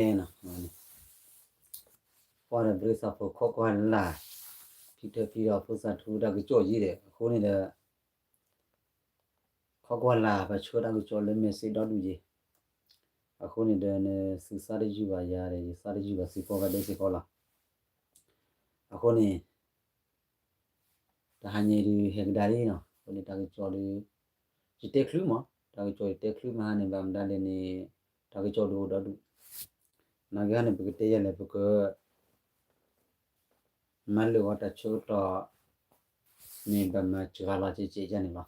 န့ၣ် ပှၤဒီးဘြံၤသးဖိခီကွၢ်လၢ် ဖံထၢဖံဒီးဖိသၣ်ထူတၢ်ကစီၣ်ယံၤဒီး အဃိန့ၣ်ဒီး ခီကွၢ်လၢ် ပဆှၢတၢ်ကစီၣ်လၢ message ဒီဒူၣ်ယံၤ, အဃိန့ၣ်ဒီး နသုသးတယုၢ်ဘၣ်ယၤဒီး ယသးတယုၢ်ဘၣ်သုကိးဂၤဒဲးစ့ၢ်ကီးလီၤ. အဃိန့ၣ် တဟါညါဒုးဟဲကဒါလံနီၤ, အဃိန့ၣ်တၢ်ကစီၣ်ဒီး ယတဲချုးမး, တၢ်ကစီၣ်ယတဲချုးမးဟါန့ၣ် ဘၣ်မတၤလဲၣ်န့ၣ် တၢ်ကစီၣ်ဒုးအိၣ်ဒီဒူၣ်, နာ်က့ဟါန့ၣ် ပကတဲယဲလဲၣ် ပက မၤလၢာ်ဂီၤတၢ်ဆၢကတီၢ်န့ၣ် ဘၣ်မၤစှၤလီၤကဲကဲယါန့ၣ်လီၤ.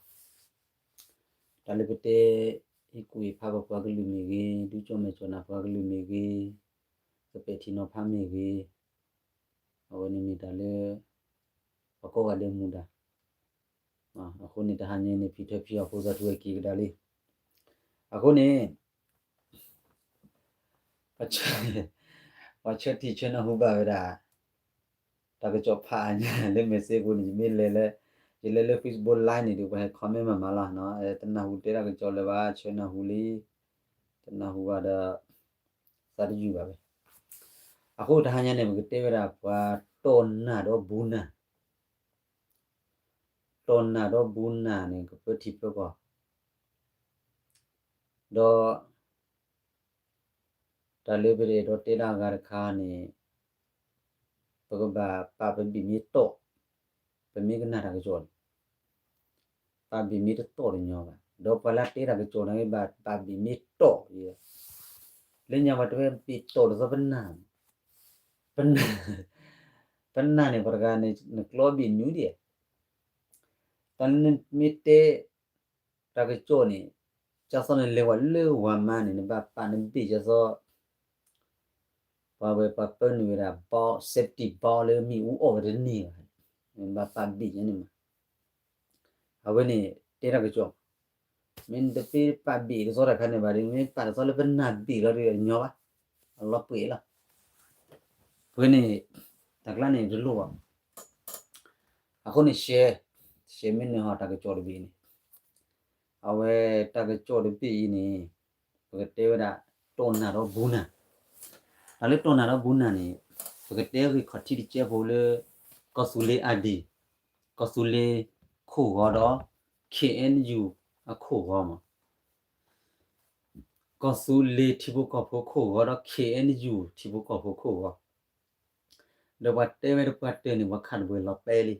တၢ်လၢပတဲ ဟ့ၣ်ကူၣ်ဟ့ၣ်ဖးပပှၤကလုာ်မ့ၢ်ဂ့ၤ, ဒုးကၠီၣ်မဲာ်ကၠီၣ်နၢ်ပှၤကလုာ်မ့ၢ်ဂ့ၤ, ကပဲာ်ထံနီၤဖးမ့ၢ်ဂ့ၤ, အဝဲန့ၣ်မ့ၢ်တၢ်လၢ ပှၤကိးဂၤဒဲးမူဒါ, အဃိန့ၣ် တဟါညါန့ၣ် ဖံထၢဖံအီၤဖိသၣ်ထူဝဲက့ၤကဒါလံ. အဃိန့ၣ် ပှၤဆၢထံၣ်ဆၢနၢ်ဟူဘၣ်ဝဲဒၣ် တၢ်ကစီၣ်ဖးအါညါလၢ message ပူၤန့ၣ် ယမ့ၢ်လဲၤလၢ ယလဲၤလၢ Facebook Live န့ၣ်ဒီး ပှၤဟဲ comment မးမးလီၤ, တနၢ်ဟူတဲတၢ်ကစီၣ်လၢၤဘၣ်, ဆၢနၢ်ဟူလံ, တနၢ်ဟူဘၣ်ဒီး သးတယုၢ်ဘၣ်ဝဲ. အဃိတဟါညါန့ၣ် ပကတဲဝဲဒၣ် ပှၤတီၢ်နၢ်ဒီးဘူးနၢ်, တီၢ်နၢ်ဒီးဘူးနၢ်န့ၣ် ကပၢထံပၢကီၢ်, ဒီး တၢ်လၢပအဲၣ်ဒိးတဲဒၣ်အဂၤတခါန့ၣ် ပကဘၣ်ပာ်ပဘ့ၣ်မ့ၢ်တီၢ်, ပမ့ၢ်ကနၣ်တၢ်ကစီၣ်န့ၣ် ပာ်ဘ့ၣ်မ့ၢ်တတီၢ်တညီဘၣ်, ဒီးပှၤလၢတဲတၢ်ကစီၣ်န့ၣ်ဘၣ်ပာ်ဘ့ၣ်မ့ၢ်တီၢ်, လၢညါပှၤတဲဝဲဘ့ၣ်တီၢ်ဒ်သိးပနၢ်, ပနၢ်, ပနၢ်န့ၣ်ပှၤတဂၤန့ၣ် နကျီဘ့ၣ်နုၤဒံး, တၢ်လၢနမ့ၢ်တဲ တၢ်ကစီၣ်န့ၣ် ကၢ်သီနလဲၤဝဲလၢဝၤမါန့ၣ် နဘၣ်ပာ်နဘ့ၣ်ကၢ်သီ, ပှၤဝဲပှၤပၢနုာ်ဝဲဒၣ် belt, safety belt လၢမ့ၣ်အူအီၣ်ဝဲတန့ၢ်ဘၣ်, နဘၣ်ပာ်ဘ့ၣ်ညါန့ၣ်မး, အဝဲန့ၣ် တဲတၢ်ကစီၣ်, မ့ၢ်နတပာ်ဘ့ၣ်ဒ်သိးတၢ်ခါန့ၣ်ဘၣ်ဒီး မ့ၢ်ပာ်ဒ်သိးလၢပနၢ်ဘ့ၣ်လီၤဒီး အညီဘၣ်, အလီၤပှဲၤလီၤ. အဝဲန့ၣ် တၢ်ကျါန့ၣ်တလိၣ်ဘၣ်. အဃိန့ၣ် ရှဲ, ရှဲမ့ၢ်နၢ်ဟူတၢ်ကစီၣ်တဘ့ၣ်န့ၣ်, အဝဲတၢ်ကစီၣ်တဘ့ၣ်အံၤန့ၣ် ပကတဲဝဲဒၣ် တီၢ်နၢ်ဒီးဘူးနၢ်, တၢ်လၢတီၢ်နၢ်ဒီးဘူးနၢ်န့ၣ် ပကတဲဂ့ၢ်ခီၣ်ထံးတစဲးဖိလၢ ကီၢ်သူလ့ၤအါဒံၣ်, ကီၢ်သူလ့ၤခိၣ်ဂီၤဒီး ခ့ၣ်အဲၣ်ယူၣ် အခိၣ်ဂီၤမး, ကီၢ်သူလ့ၤထံဖိကီၢ်ဖိခိၣ်ဂီၤဒီး ခ့ၣ်အဲၣ်ယူၣ် ထံဖိကီၢ်ဖိခိၣ်ဂီၤ, ဒီးပှၤတဲဝဲတပှၢ်တၢၢ်န့ၣ် ပှၤခးတဘှဲးလီၤပဲလံ.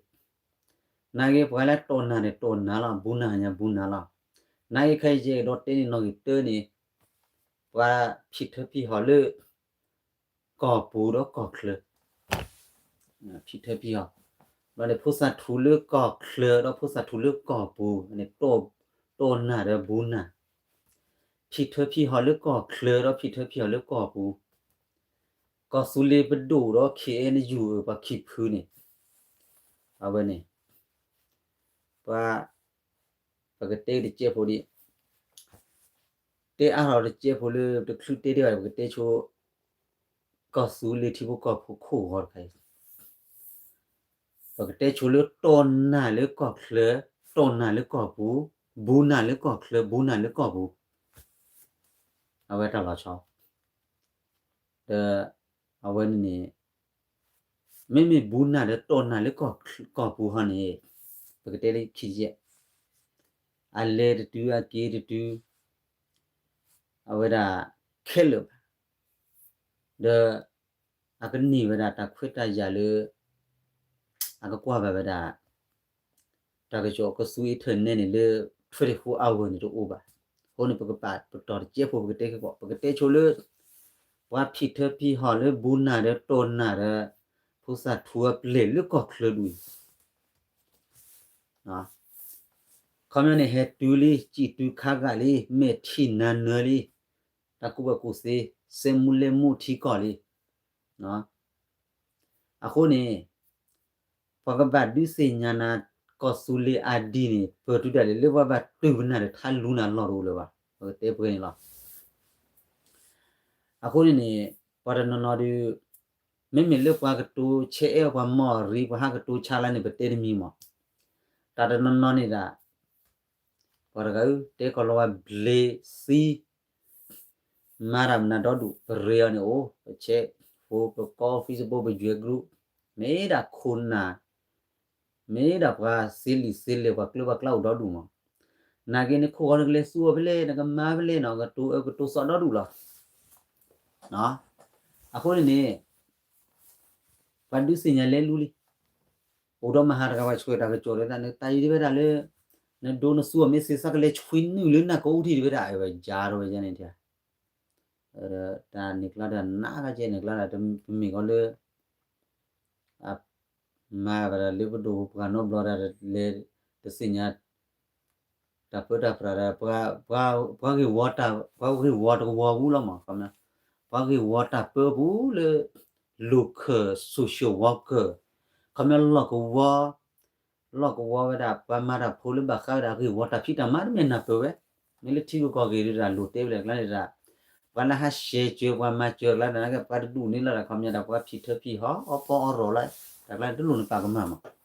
နာ်က့ပှၤလၢတီၢ်နၢ်န့ၣ် တီၢ်နၢ်လီၤ, ဘူးနၢ်ညါ ဘူးနၢ်လီၤ. နာ်က့ခဲအံၤယအဲၣ်ဒိးတဲန့ၣ် နီၣ်ဂံၢ်တၢန့ၣ် ပှၤဖံးထၢဖံးဟီၣ်လၢ ကီၢ်ပူၤဒီးကီၢ်ချၢ, ဖံးထၢဖံးဟီၣ်, ဘျီန့ၣ် ဖိသၣ်ထူလၢကီၢ်ချၢဒီးဖိသၣ်ထူလၢကီၢ်ပူၤန့ၣ် တီၢ်နၢ်ဒီးဘူးနၢ်, ဖံးထၢဖံးဟီၣ်လၢကီၢ်ချၢဒီးဖံးထၢဖံးဟီၣ်လၢကီၢ်ပူၤ, ကီၢ်သူလ့ၤပဒိၣ်ဒီး ခ့ၣ်အဲၣ်ယူၣ် ပှၤခံဖုန့ၣ်, အဝဲန့ၣ် ပှၤ ပကတဲတစဲးဖိဒံး, တဲအါထီၣ်တစဲးဖိလၢတချုးတဲဒံးဘၣ် ပကတဲဆိ ကီၢ်သူလ့ၤထံဖိကီၢ်ဖိခိၣ်ဂီၤတခါအံၤ, ပကတဲဆိလၢတီၢ်နၢ်လၢကီၢ်ချၢ, တီၢ်နၢ်လၢကီၢ်ပူၤ, ဘူးနၢ်လၢကီၢ်ချၢ, ဘူးနၢ်လၢကီၢ်ပူၤ, အဝဲတၢ်လီၤဆီ ဒီး အဝဲန့ၣ်န့ၣ် မ့မ့ၢ်ဘူးနၢ်ဒီးတီၢ်နၢ်လၢကီၢ်ပူၤဟီန့ၣ် ပကတဲလၢခံယဲၢ်, အလဲၤတတုၤအက့ၤတတုၤ အဝဲဒၣ်ခဲလၢာ်ဘၣ်, ဒီး အကန့ၢ်ဝဲဒၣ်တၢ်ခွဲးတၢ်ယာ်လၢ အကကွၢ်ဘၣ်ဝဲဒၣ် တၢ်ကစီၣ်ကသူအံးထၢၣ်နဲန့ၣ်လၢ twenty-four hour န့ၣ်တအိၣ်ဘၣ်. အဃိန့ၣ် ပကပာ်ပတီၢ်တစဲးဖိ ပကတဲခဲကီး ပကတဲဆိလၢ ပှၤဖံးထၢဖံးဟီၣ်လၢဘူးနၢ်ဒီးတီၢ်နၢ်ဒီး ဖိသၣ်ထူအပျဲၢ်လၢကီၢ်ချၢဒူၣ်အံၤ ခီပညီန့ၣ် ဟဲတုၤလံ စံၣ်တုၤခါဂာ်လံ မဲာ်ထံၣ်နၤနၢၤလံ တၢ်ကူၣ်ဘၣ်ကူၣ်သ့ စဲမူလဲမူထံကီၢ်လံ. အဃိန့ၣ် ပှၤကဘၣ်ဒုးသ့ၣ်ညါနၤ ကီၢ်သူလ့ၤအါဒံၣ်န့ၣ် ပၢၢ်တုၤဒၣ်လဲာ်လၢပှၤဘၣ်တုၤပနၢ် ဒီးထါလူနၤလီၢ်တအိၣ်လၢၤဘၣ် ပကတဲပှဲၤန့ၣ်လီၤ. အဃိန့ၣ်န့ၣ် ပှၤတနီၤနီၤဒုး မ့မ့ၢ်လၢပှၤကတိၤဆဲးအဲၣ်ပှၤမီၢ်ရံ ပှၤဟးကတိၤဆါလၢန့ၣ် ပတဲတမံၤမး တၢ်တနီၤနီၤန့ၣ်ဒၣ် ပှၤတဂၤဧၢ တဲကီၢ်လီၤဝဲ ဘျ့သံ မၤတၢ်မနုၤဒီဒူၣ် ပရ့အီၤန့ၣ်အိၣ် ပ chat ဖိ ပကိး Facebook ပ join group မ့ၢ်ဒၣ်ခိၣ်နၢ် မ့ၢ်ဒၣ်ပှၤသ့လံာ်သ့လဲၢ် ပှၤကျၢၤပှၤကျါအိၣ်ဒီဒူၣ်မး, နာ်က့န့ၣ် ခိၣ်ဃီနကလဲၤသူအီၤဖဲလဲၣ် နကမၤဖဲလဲၣ်နီၤ ကတိၤအၢကတိၤသီဒီဒူၣ်လီၤ. အဃိန့ၣ်န့ၣ် ပှၤဒုးသ့ၣ်ညါလဲၤလူလံ အိၣ်ဒီးမဟါတဂၤ ပှၤဆှၢတၢ်ကစီၣ်ဒီး နတၢ်အံၤတဝဲဒၣ်လၢ နဒိနသူအီၤမ့ၢ်သ့ သးကလဲၤဆွံနုာ်လၢနၢ်ကိးအူထံးတဝဲဒၣ် အဝဲယါထီၣ်ဝဲယါန့ၣ် တၢ်န့ၣ်ကျါတၢ်နးဂၤကဲန့ၣ်ကျါတၢ် ပမ့ၢ်ကီးလၢ မၤဝဲဒၣ်လၢပဒိၣ်ပှၤနီတဘျီဒီး လဲၤတသ့ၣ်ညါ တၢ်ပၢတၢ်ပြးဒီး ပှၤဂ့ၢ်ဝီတၢ် ပှၤဂ့ၢ်ဝီတကဝီၤပူၤလီၤမး ခီ ပှၤဂ့ၢ်ဝီတၢ်ပၢပူၤလၢ local social worker ခီပညီလီၢ်ကဝီၤ လီၢ်ကဝီၤဝဲဒၣ် ပှၤမၤတၢ်ဖိလၢဘၣ်ဃးဝဲဒၣ်ဂ့ၢ်ဝီတၢ်ဖံးတၢ်မၤတမ့ၢ်နၢ်ပၢၢ်ဝဲ မ့ၢ်လၢထံဂုၤကီၢ်ဂ့ၤဒၣ်လိၣ်တဲဝဲဒၣ်ကျါန့ၣ်ဒၣ် ပှၤလၢဟးရှဲစၢၤပှၤမၤစၢၤကျါန့ၣ် ပှၤတဒူၣ်န့ၣ်လီၤ ခီပညီဒၣ်ပှၤဖံးထၢဖံးဟီၣ် အီၣ်ပီအီၣ်ရီၣ်လီၤ တၢ်ကျါန့ၣ်တလိၣ်နပာ်ကမၣ်မး ပပ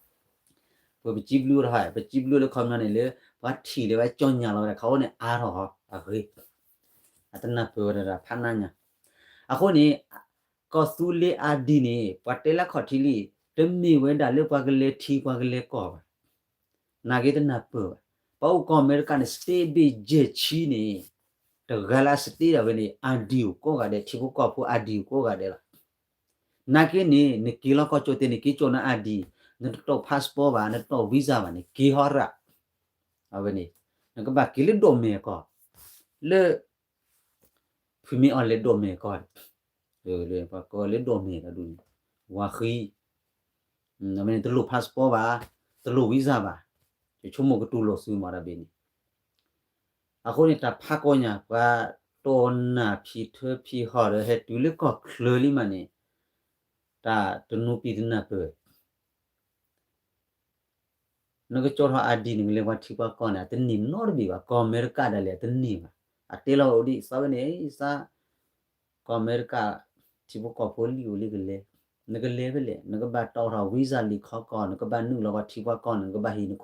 စံးဘျုးတဟီၣ် ပစံးဘျုးလၢခီပညီန့ၣ်လၢ ပှၤထံၣ်လၢၤဝဲကၠီညါလီၤဝဲဒၣ် ခီအိၣ်န့ၣ်အါထီၣ်ဟီၣ် အဂ့ၤ အတနၢ်ပၢၢ်ဝဲဒၣ်ဖးနါညါ အဃိန့ၣ် ကီၢ်သူလ့ၤအါဒံၣ်န့ၣ် ပှၤတဲလၢခီၣ်ထံးလံ တမ့ၢ်ဝဲဒၣ်လၢပှၤကလဲၤထံပှၤကလဲၤကီၢ်ဘၣ် နာ်က့တနၢ်ပၢၢ်ဘၣ် ပှၤအိၣ်ကီၢ်အမဲရကၤန့ၣ် state ဘ့ၣ်ယဲၢ်ဆံန့ၣ် တဂၤလၢအ state ဒၣ်ဝဲန့ၣ် ID အိၣ်ကိးဂၤဒဲး ထံဖိကီၢ်ဖိ ID အိၣ်ကိးဂၤဒဲးလီၤ နာ်က့န့ၣ် နက့ၤလီၤကီၢ်ကၠိၣ်တဲာ်န့ၣ် က့ၤကၠိၣ်န ID နတတီၢ် passport ဘၣ် နတတီၢ် visa ဘၣ်န့ၣ် က့ၤဟီရၣ် အဝဲန့ၣ် နကဘၣ်က့ၤလၢဒိးမဲာ်ကီၢ် လၢ ဖုမ့ၢ်အီၤလဲၤဒိးမဲာ်ကီၢ် ပှၤကိးလၢဒိးမဲာ်တဒူၣ်န့ၣ် ဝၤဃံ အဝဲန့ၣ်တလိၣ် passport ဘၣ် တလိၣ် visa ဘၣ် ယဆိကမိၣ်ကတူၢ်လိာ်စုမၤတၢ်ဘ့ၣ်န့ၣ် အဃိန့ၣ် တၢ်ဖးကီညါ ပှၤတိၢ်နၢ်ဖံးထၢဖံးဟီၣ်ဒီး ဟဲတုၤလၢကီၢ်ချၢလံမးန့ၣ် တၢ်တနူပံတနၢ်ပၢၢ် နကကၠီထီၣ် ID နကလဲၤပှၤထံပှၤကီၢ်န့ၣ် အတန့ၢ်နီတဘ့ၣ်ဘၣ် ကီၢ်အမဲရကၤဒၣ်လဲာ်အတန့ၢ်ဘၣ် အတဲလီၤအိၣ်ဒံး သးဝဲန့ၣ် သး ကီၢ်အမဲရကၤ ထံဖိကီၢ်ဖိလံၣ်အိၣ်လံကလဲၤ နကလဲၤဖဲလဲၣ် နကဘၣ်တီၢ်ထီၣ် visa လံာ်ခီကီၢ် နကဘၣ်နုာ်လီၤပှၤထံပှၤကီၢ်န့ၣ် နကဘၣ်ဟံၣ်နခ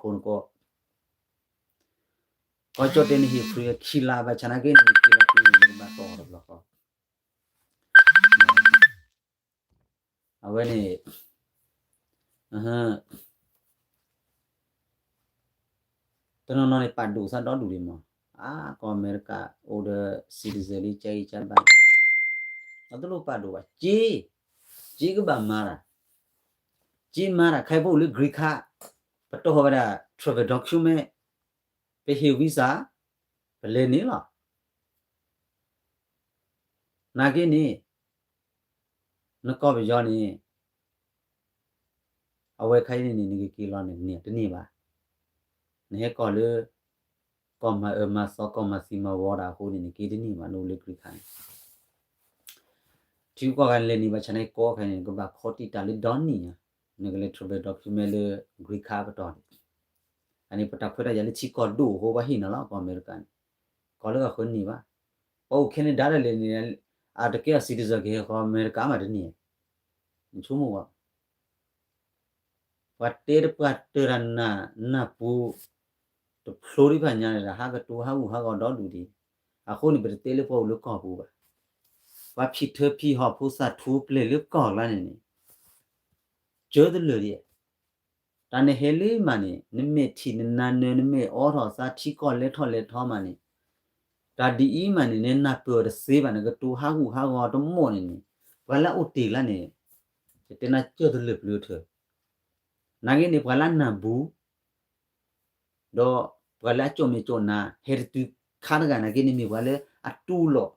ိၣ်နကီၢ် ကီၢ်ကၠီၣ်တဲာ်န့ၣ်ဟ့ၣ် free ခံလါဘၣ်ဆၣ်နာ်က့န့ၣ် နက့ၤလီၤတုၤန့ၣ် နကဘၣ်တီၢ်ထီၣ်တဘျီဃီ အဝဲန့ၣ် တနီၤနီၤန့ၣ် ပာ်ဒိၣ်သးဒီဒူၣ်ဒံးမး, အါ ကီၢ်အမဲရကၤ အိၣ်ဒီး citizen လံ ကၠါအံၤကၠါဘၣ်, အတလိၣ်ပာ်ဒိၣ်ဘၣ်, က့ က့ကဘၣ်မၤတၢ်, က့မၤတၢ် ခဲအံၤပအိၣ်လၢ green card ပတီၢ်ဝဲဒၣ် travel document ပဟ့ၣ် visa ပလဲၤန့ၣ်လီၤ. နာ်က့န့ၣ် နကီၢ်ပယီၤန့ၣ် အဝဲခါအံၤန့ၣ် နကက့ၤလီၤန့ၣ် တန့ၢ်ဘၣ်. နဟဲကီၢ်လၢ ကီၢ်မၤအၢမၤသီ ကီၢ်မၤသံမၤဝီတၢ်အဃိန့ၣ် နက့ၤတန့ၢ်ဘၣ် နအိၣ်လၢ green card န့ၣ်. ထံဂုၤကီၢ်ဂၤလဲၤန့ၢ်ဘၣ်ဆၣ်န့ၣ် ကီခဲအံၤန့ၣ် နကဘၣ်ခီတံၢ်တၢ်လၢဒီနံၣ်ညါ, နကလဲၤ travel document လၢ green card ပတီၢ်န့ၣ်. အန့ၣ်ပတၢ်ခွဲးတၢ်ယာ်လၢထံကီၢ်ဒိၣ်အဃိ ပှၤဟ့ၣ်နၤလီၤ ကီၢ်အမဲရကၤန့ၣ်, ကီၢ်လၢအဃၢၤန့ၢ်ဘၣ်. ပှၤအိၣ် Canada လဲၤန့ၣ် အတကဲအီၤ citizen ကဟဲဃီ အမဲရကၤမးတန့ၢ်, နဆိကမိၣ်ဘၣ်. ပှၤတဲတပှၢ်တၢၢ်တၢ်နးနၢ်ပူၤ တဖျိဒံးဖးညါန့ၣ်ဒီး ဟးကတိၤဟးဂူာ်ဟးဂီၤဒီဒူၣ်ဒံး. အဃိန့ၣ် ပတတဲလၢပှၤအိၣ်လၢကီၢ်ပူၤဘၣ်. ပှၤဖံးထၢဖံးဟီၣ်ဖိသၣ်ထူပျဲၢ်လၢကီၢ်ကျါန့ၣ်န့ၣ် ကၢတလၢာ်ဒံး. တၢ်နဟဲလၢမးန့ၣ် နမ့ၢ်ထံၣ်နနၤနၢၤ နမ့ၢ်အိးထီၣ်သးထံကီၢ်လဲၤထီၣ်လဲၤထီမးန့ၣ်, တၢ်ဒ်အံၤမးန့ၣ် နနၢ်ပၢၢ်အီၤတသ့ဘၣ် နကတိၤဟးဂူာ်ဟးဂီၤတမီၢ်န့ၣ်န့ၣ်, ပှၤလၢအအိၣ်တ့ၢ်လၢန့ၣ် ယတဲနၤကၢတလၢာ်ပျၢၤထၢၣ်. နာ်က့န့ၣ် ပှၤလၢအနၢ်ဘူး ဒီးပှၤလၢအကၠီၣ်မဲာ်ကၠီၣ်နါ ဟဲတတုၤခါတဂၤနာ်က့န့ၣ်မ့ၢ်ပှၤလၢအတူၢ်လိာ်,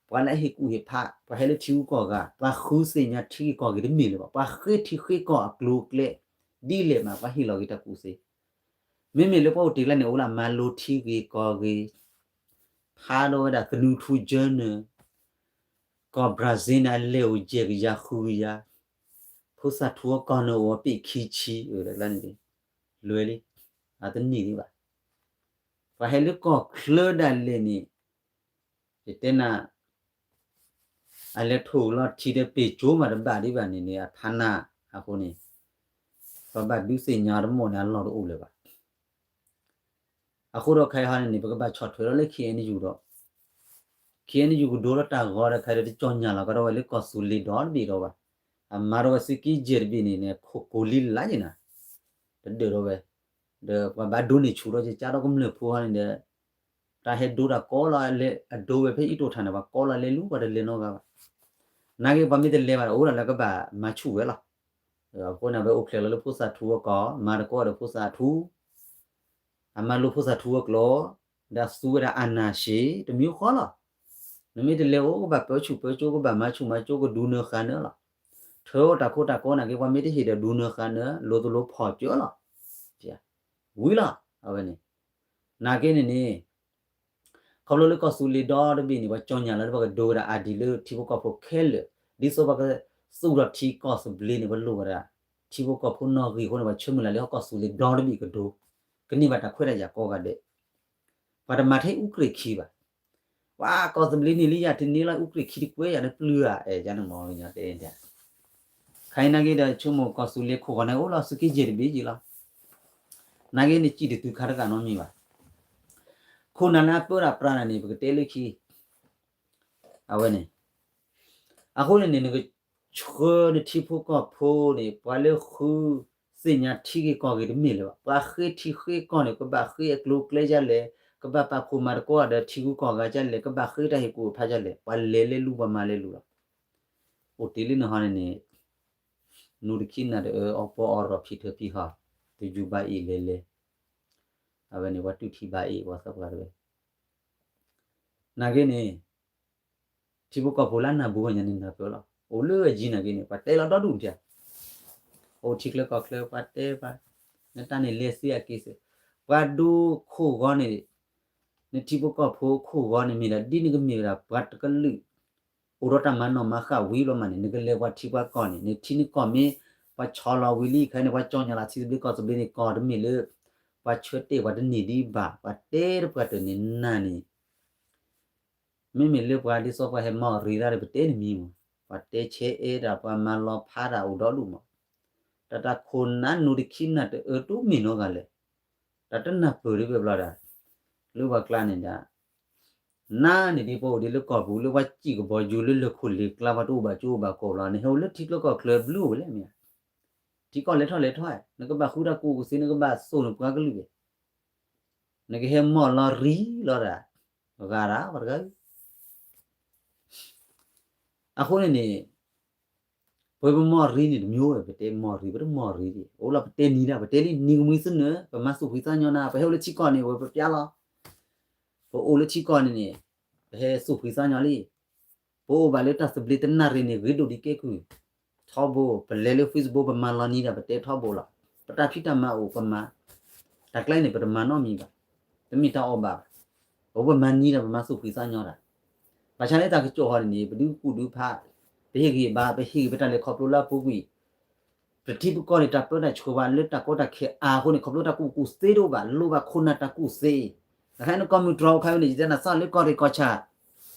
ပှၤလၢအဟ့ၣ်ကူၣ်ဟ့ၣ်ဖး, ပှၤဟဲလၢထံဂုၤကီၢ်ဂၤ, ပှၤဃုသ့ၣ်ညါထံဂုၤကီၢ်ဂၤတမ့ၢ်လၢၤဘၣ်, ပှၤဃ့ထံဃ့ကီၢ်အကျိၤအကျဲ, ဒ်လဲၣ်မး ပှၤဟ့ၣ်လီၤက့ၤတၢ်ကူၣ်သ့. မ့မ့ၢ်လၢပှၤအိၣ်တ့ၢ်လၢန့ၣ် အိၣ်လၢအမၤလိထံဂ့ၤကီၢ်ဂ့ၤ, ဖးဒီးဝဲဒၣ်သနူထူ journal ကီၢ် Brazil န့ၣ် အလဲၤအိၣ်ယဲၢ်ကယၤဃုကယၤ, ဖိသၣ်ထူအကီၢ်န့ၣ်အိၣ်အပ့ၢ်ခံဆံ, န့ၣ် လွဲလံ, အတန့ၢ်ဒံးဘၣ်. ပှၤဟဲလၢကီၢ်ချၢဒၣ်လဲာ်န့ၣ်, ယတဲနၤ, အလဲၤထိၣ်လီၤထံဒီးပ့ၢ်ကၠိမးတဘၣ်ဒံးဘၣ်န့ၣ်န့ၣ် အဖးနါအဃိန့ၣ်, ပဘၣ်ဒုးသ့ၣ်ညါတမီၢ်န့ၣ် အလီၢ်တအိၣ်လၢၤဘၣ်. အဃိဒီးခဲအံၤဟီန့ၣ်န့ၣ် ပကဘၣ်ဆီၣ်ထွဲလီၤလၢ KNU ဒီး, ခဲအံၤန့ၣ် ယကဒိလီၤတၢ်ဂီၤဒီး ခဲဒီးတကၠီညါလီၤကဒီးဝဲလၢကီၢ်သူလ့ၤဒီတဘ့ၣ်ဒီးဘၣ်. အမၤဒီးဝဲသုးက့ယဲၢ်တဘ့ၣ်န့ၣ်န့ၣ် ခိၣ်ကိးလံလါယံၤနၤ, တဒၢးဒီးဝဲ, ဒီးပှၤဘၣ်ဒိန့ၢ်ဆူၣ်ဒီး ကကၢ်ဒီးကမျၢၢ်ဖိဟီန့ၣ်ဒီး တၢ်ဟဲဒိတၢ်ကီလီၤ, အဒိဝဲဖဲအံၤတိၢ်ထၣ်န့ၣ် ပှၤကီလီၤလဲၤလူၤ ပှၤတလဲၤနီတဂၤဘၣ်. နာ်က့ပှၤမ့ၢ်တလဲၤဘၣ်ဒီး အိၣ်ဒၣ်လၢကဘၣ်မၤဆူၣ်ဝဲလီၤ. အဃိန့ၣ် အဝဲအိၣ်ဖျဲၣ်လီၤလၢဖိသၣ်ထူအကီၢ်, မၤတကီဒီးဖိသၣ်ထူ အမၤလိဖိသၣ်ထူအကျိာ်, ဒီးသူဝဲဒၣ်အာဏာရှင် တမံၤဃီလီၤ. နမ့ၢ်တလဲၤအိၣ် ကဘၣ်ပၢဆူၣ်ပၢစိ ကဘၣ်မၤဆူၣ်မၤစိ ကဒုးနၢၤဃာ်နၢၤလီၤ. ထၢတၢ်ခိတၢ်ကီနာ်က့ ပှၤမ့ၢ်တဟ့ၣ်ဒီးဒုးနၢၤဃာ်နၢၤ လိၤသလိၤဖီၣ်ကၢလီၤ. ဝံၤလီၤ အဝဲန့ၣ် နာ်က့န့ၣ်န့ၣ် ခီဖျိလၢကီၢ်သူလ့ၤဒီတဘ့ၣ်န့ၣ် ပှၤကၠီညါလီၤလၢပှၤကဒိဝဲဒၣ် ID လၢထံဖိကီၢ်ဖိခဲလၢာ်, ဒ်သိးပှၤကသူၣ်ထီၣ်ထံကီၢ်သဘျ့န့ၣ် ပလိၣ်ဝဲဒၣ် ထံဖိကီၢ်ဖိနီၣ်ဂံၢ်အဃိန့ၣ် ပှၤဆၢမုၢ်လၢ်လၢဟီၣ်ကီၢ်သူလ့ၤဒီတဘ့ၣ်ကဒိ, ကန့ၢ်ဘၣ်တၢ်ခွဲးတၢ်ယာ်ကိးဂၤဒဲး, ပှၤတမၤထဲအူကြ့ၢ်ခံဘၣ်. ပှၤကီၢ်သဘျ့န့ၣ်လံယၤတန့ၢ်လၢအူကြ့ၢ်ခံတကွဲးယၤလၢပျုၤဧါ အဲၣ်ယၤန့ၣ်မ့ၢ်တဲ ခါအံၤနာ်က့ဒီး ဆိကမိၣ်ကီၢ်သူလ့ၤခိၣ်ဂီၤန့ၣ် အိၣ်လီၤသုးက့ယဲၢ်တဘ့ၣ်ယံၤလီၤ. နာ်က့န့ၣ်စံၣ်တသုခါတဂၤနီတမံၤဘၣ်. ခိၣ်နၢ်လၢအပၢတၢ်ပြးနၤန့ၣ် ပကတဲလၢခံ အဝဲန့ၣ်, အဃိန့ၣ်န့ၣ် နကဆှၢနထံဖိကီၢ်ဖိန့ၣ် ပှၤလၢဃုသ့ၣ်ညါထံဂ့ၢ်ကီၢ်ဂ့ၢ်တမ့ၢ်လၢၤဘၣ်. ပှၤဃ့ထံဃ့ကီၢ်န့ၣ် ကဘၣ်ဃ့အကျိၤအကျဲဒ်လဲၣ်, ကဘၣ်ပာ်ဖှိၣ်မၤသကိးဒီးထံဂုၤကီၢ်ဂၤဒ်လဲၣ်, ကဘၣ်ဃ့တၢ်ဟ့ၣ်ကူၣ်ဖးဒ်လဲၣ်, ပှၤလဲၤလဲၤလူၤ ပှၤမၤလဲၤလူၤလီၤ. အိၣ်တ့ၢ်လံနဟီန့ၣ်န့ၣ် နူတခံနၢ်တအၢ အီပီအီရီၣ်ဖံးထၢဖံးဟီၣ် တယူၤဘၣ်အ့ၣ်လဲၤလဲၤ, အဝဲန့ၣ် ပှၤတူၢ်ထံဘၣ်အ့ၣ် ပှၤသးပှၢ်တဝဲ နာ်က့န့ၣ် ထံဖိကီၢ်ဖိလၢနၢ်ဘူးဂီၢ်ညါန့ၣ်နၢ်ပၢၢ်လီၤ. အိၣ်လၢအယံၤနာ်က့န့ၣ် ပှၤတဲလီၤဒီဒူၣ်မတၤ, အိၣ်ထံချၢကီၢ်ချၢ ပှၤတဲပှၤ, နတၢ်န့ၣ်လဲၤသ့အက့ၤစ့ၢ်, ပှၤဒိခိၣ်ဂီၤန့ၣ်, နထံဖိကီၢ်ဖိခိၣ်ဂီၤန့ၣ်မ့ၢ်ဒၣ် ဒ်နကမ့ၢ်ဝဲဒၣ်ပှၤတကလုာ် အိၣ်ဒီးတၢ်မၤနီၣ်မၤဃၣ်ဝံၤလီၤမးန့ၣ် နကလဲၤပှၤထံပှၤကီၢ်န့ၣ် နထံနကီၢ်မ့ၢ် ပှၤဆီလီၤဝံၤလံ ခဲအံၤန့ၣ် ပှၤကၠီညါလီၤထံသဘျ့ကီၢ်သဘျ့န့ၣ် ကီၢ်တမ့ၢ်လၢ ပှၤဆၢတဲာ်ပှၤတန့ၢ်ဒံးဘၣ် ပှၤတဲတပှၢ်တၢၢ်န့ၣ်နၤန့ၣ် မ့မ့ၢ်လၢပှၤဒ်သိးပှၤဟဲမီၢ်ရံၤတၢ်ဒီး ပတဲတမံၤမး, ပှၤတဲဆဲးအဲၣ်တၢ် ပှၤမၤလီၤဖးတၢ်အိၣ်ဒီဒူၣ်မး, တၢ်တၢ်ခိၣ်နၢ်နူတခံနၢ်တအၢတမ့ၢ်နီတဂၤလဲၣ်, တၢ်တနၢ်ပၢၢ်ဒ်ဝဲဘျီဒၣ်, လၢပှၤကျါန့ၣ်ဒၣ် နၤန့ၣ်ဒ်ပှၤအိၣ်ဒ်လၢကီၢ်ပူၤ လၢပှၤစံၣ်ကဘီယူၤလၢလၢၢ်ခိၣ်လ့ၤကျါ ပှၤတအိၣ်ဘၣ်ကၠိအိၣ်ဘၣ်ကီၢ်ဘျီ နဟဲအိၣ်လၢထံချၢကီၢ်ချၢဘျုးအိၣ်ဝဲလဲၣ်မ့ၢ်ဧါ, ထံကီၢ်လဲၤထီၣ်လဲၤထီၣ်ဧါ, နကဘၣ်ဃုတၢ်ကူၣ်ကူၣ်သ့ နကဘၣ်သိၣ်နပှၤကလုာ်ဘၣ်, နကဟဲမီၢ်လီၤရံၤလီၤဒၣ်, ဂၤဒၣ်ပှၤတဂၤဧၢ အဃိန့ၣ်န့ၣ် ပဝဲပမီၢ်ရံန့ၣ်တမံၤဝဲ ပတဲမီၢ်ရံ ပတမီၢ်ရံဒံး အိၣ်လီၤပတဲနံၤဒၣ် ပတဲလံနံၤကမှံသနၢၣ် ပမၤသူၣ်ဖှံသးညီနၤ ပဟဲအိၣ်လၢထံကီၢ်န့ၣ် ဝဲပပျါလီၤ ပအိၣ်လၢထံကီၢ်န့ၣ်န့ၣ် ပဟဲသူၣ်ဖှံသးညီလံ ပအိၣ်ဘၣ်လၢတၢ်သဘျ့တနၣ်ရံၣ်န့ၣ် ဂ့ၤဒိၣ်ဒံးကဲကုၢ် ထီဘိ ပလဲၤလၢ Facebook ပမၤလီၤနံၤဒၣ် ပတဲထီဘိလီၤ ပတၢ်ဖံးတၢ်မၤအိၣ်ပမၤ တၢ်ကျဲန့ၣ် ပတမၤနီတမံၤဘၣ် တမ့ၢ်တၢ်အီၣ်ဘၣ်ဘၣ် ပဝဲပမၤနံၤဒၣ် ပမၤသူၣ်ဖှံသးညီတၢ် ဘၣ်ဆၣ်လၢတၢ်ကစီၣ်ဟီန့ၣ်န့ၣ် ပဒုးကူၣ်ဒုးဖး ပဟ့ၣ်ဂံၢ်ဘါ ပဟ့ၣ်ဂံၢ်ပတၢ်လဲၤခီဖျိလၢအပူၤကွံာ် ပထံပကီၢ်န့ၣ် တၢ်ပၢတၢ်ဆှၢဘၣ်လၢတၢ်ကီတၢ်ခဲအါအဃိန့ၣ် ခီဖျိတၢ်ကူၣ်ကူၣ်သ့တအိၣ်ဘၣ် လိၣ်ဘၣ်ခိၣ်နၢ်တၢ်ကူၣ်သ့ တခါန့ၣ် ကီၢ်မုၢ်တြီၤအိၣ်ခါဝဲန့ၣ် ယတဲနၤသးလၢကီၢ်ရ့ၣ်ကီၢ်ဆၣ်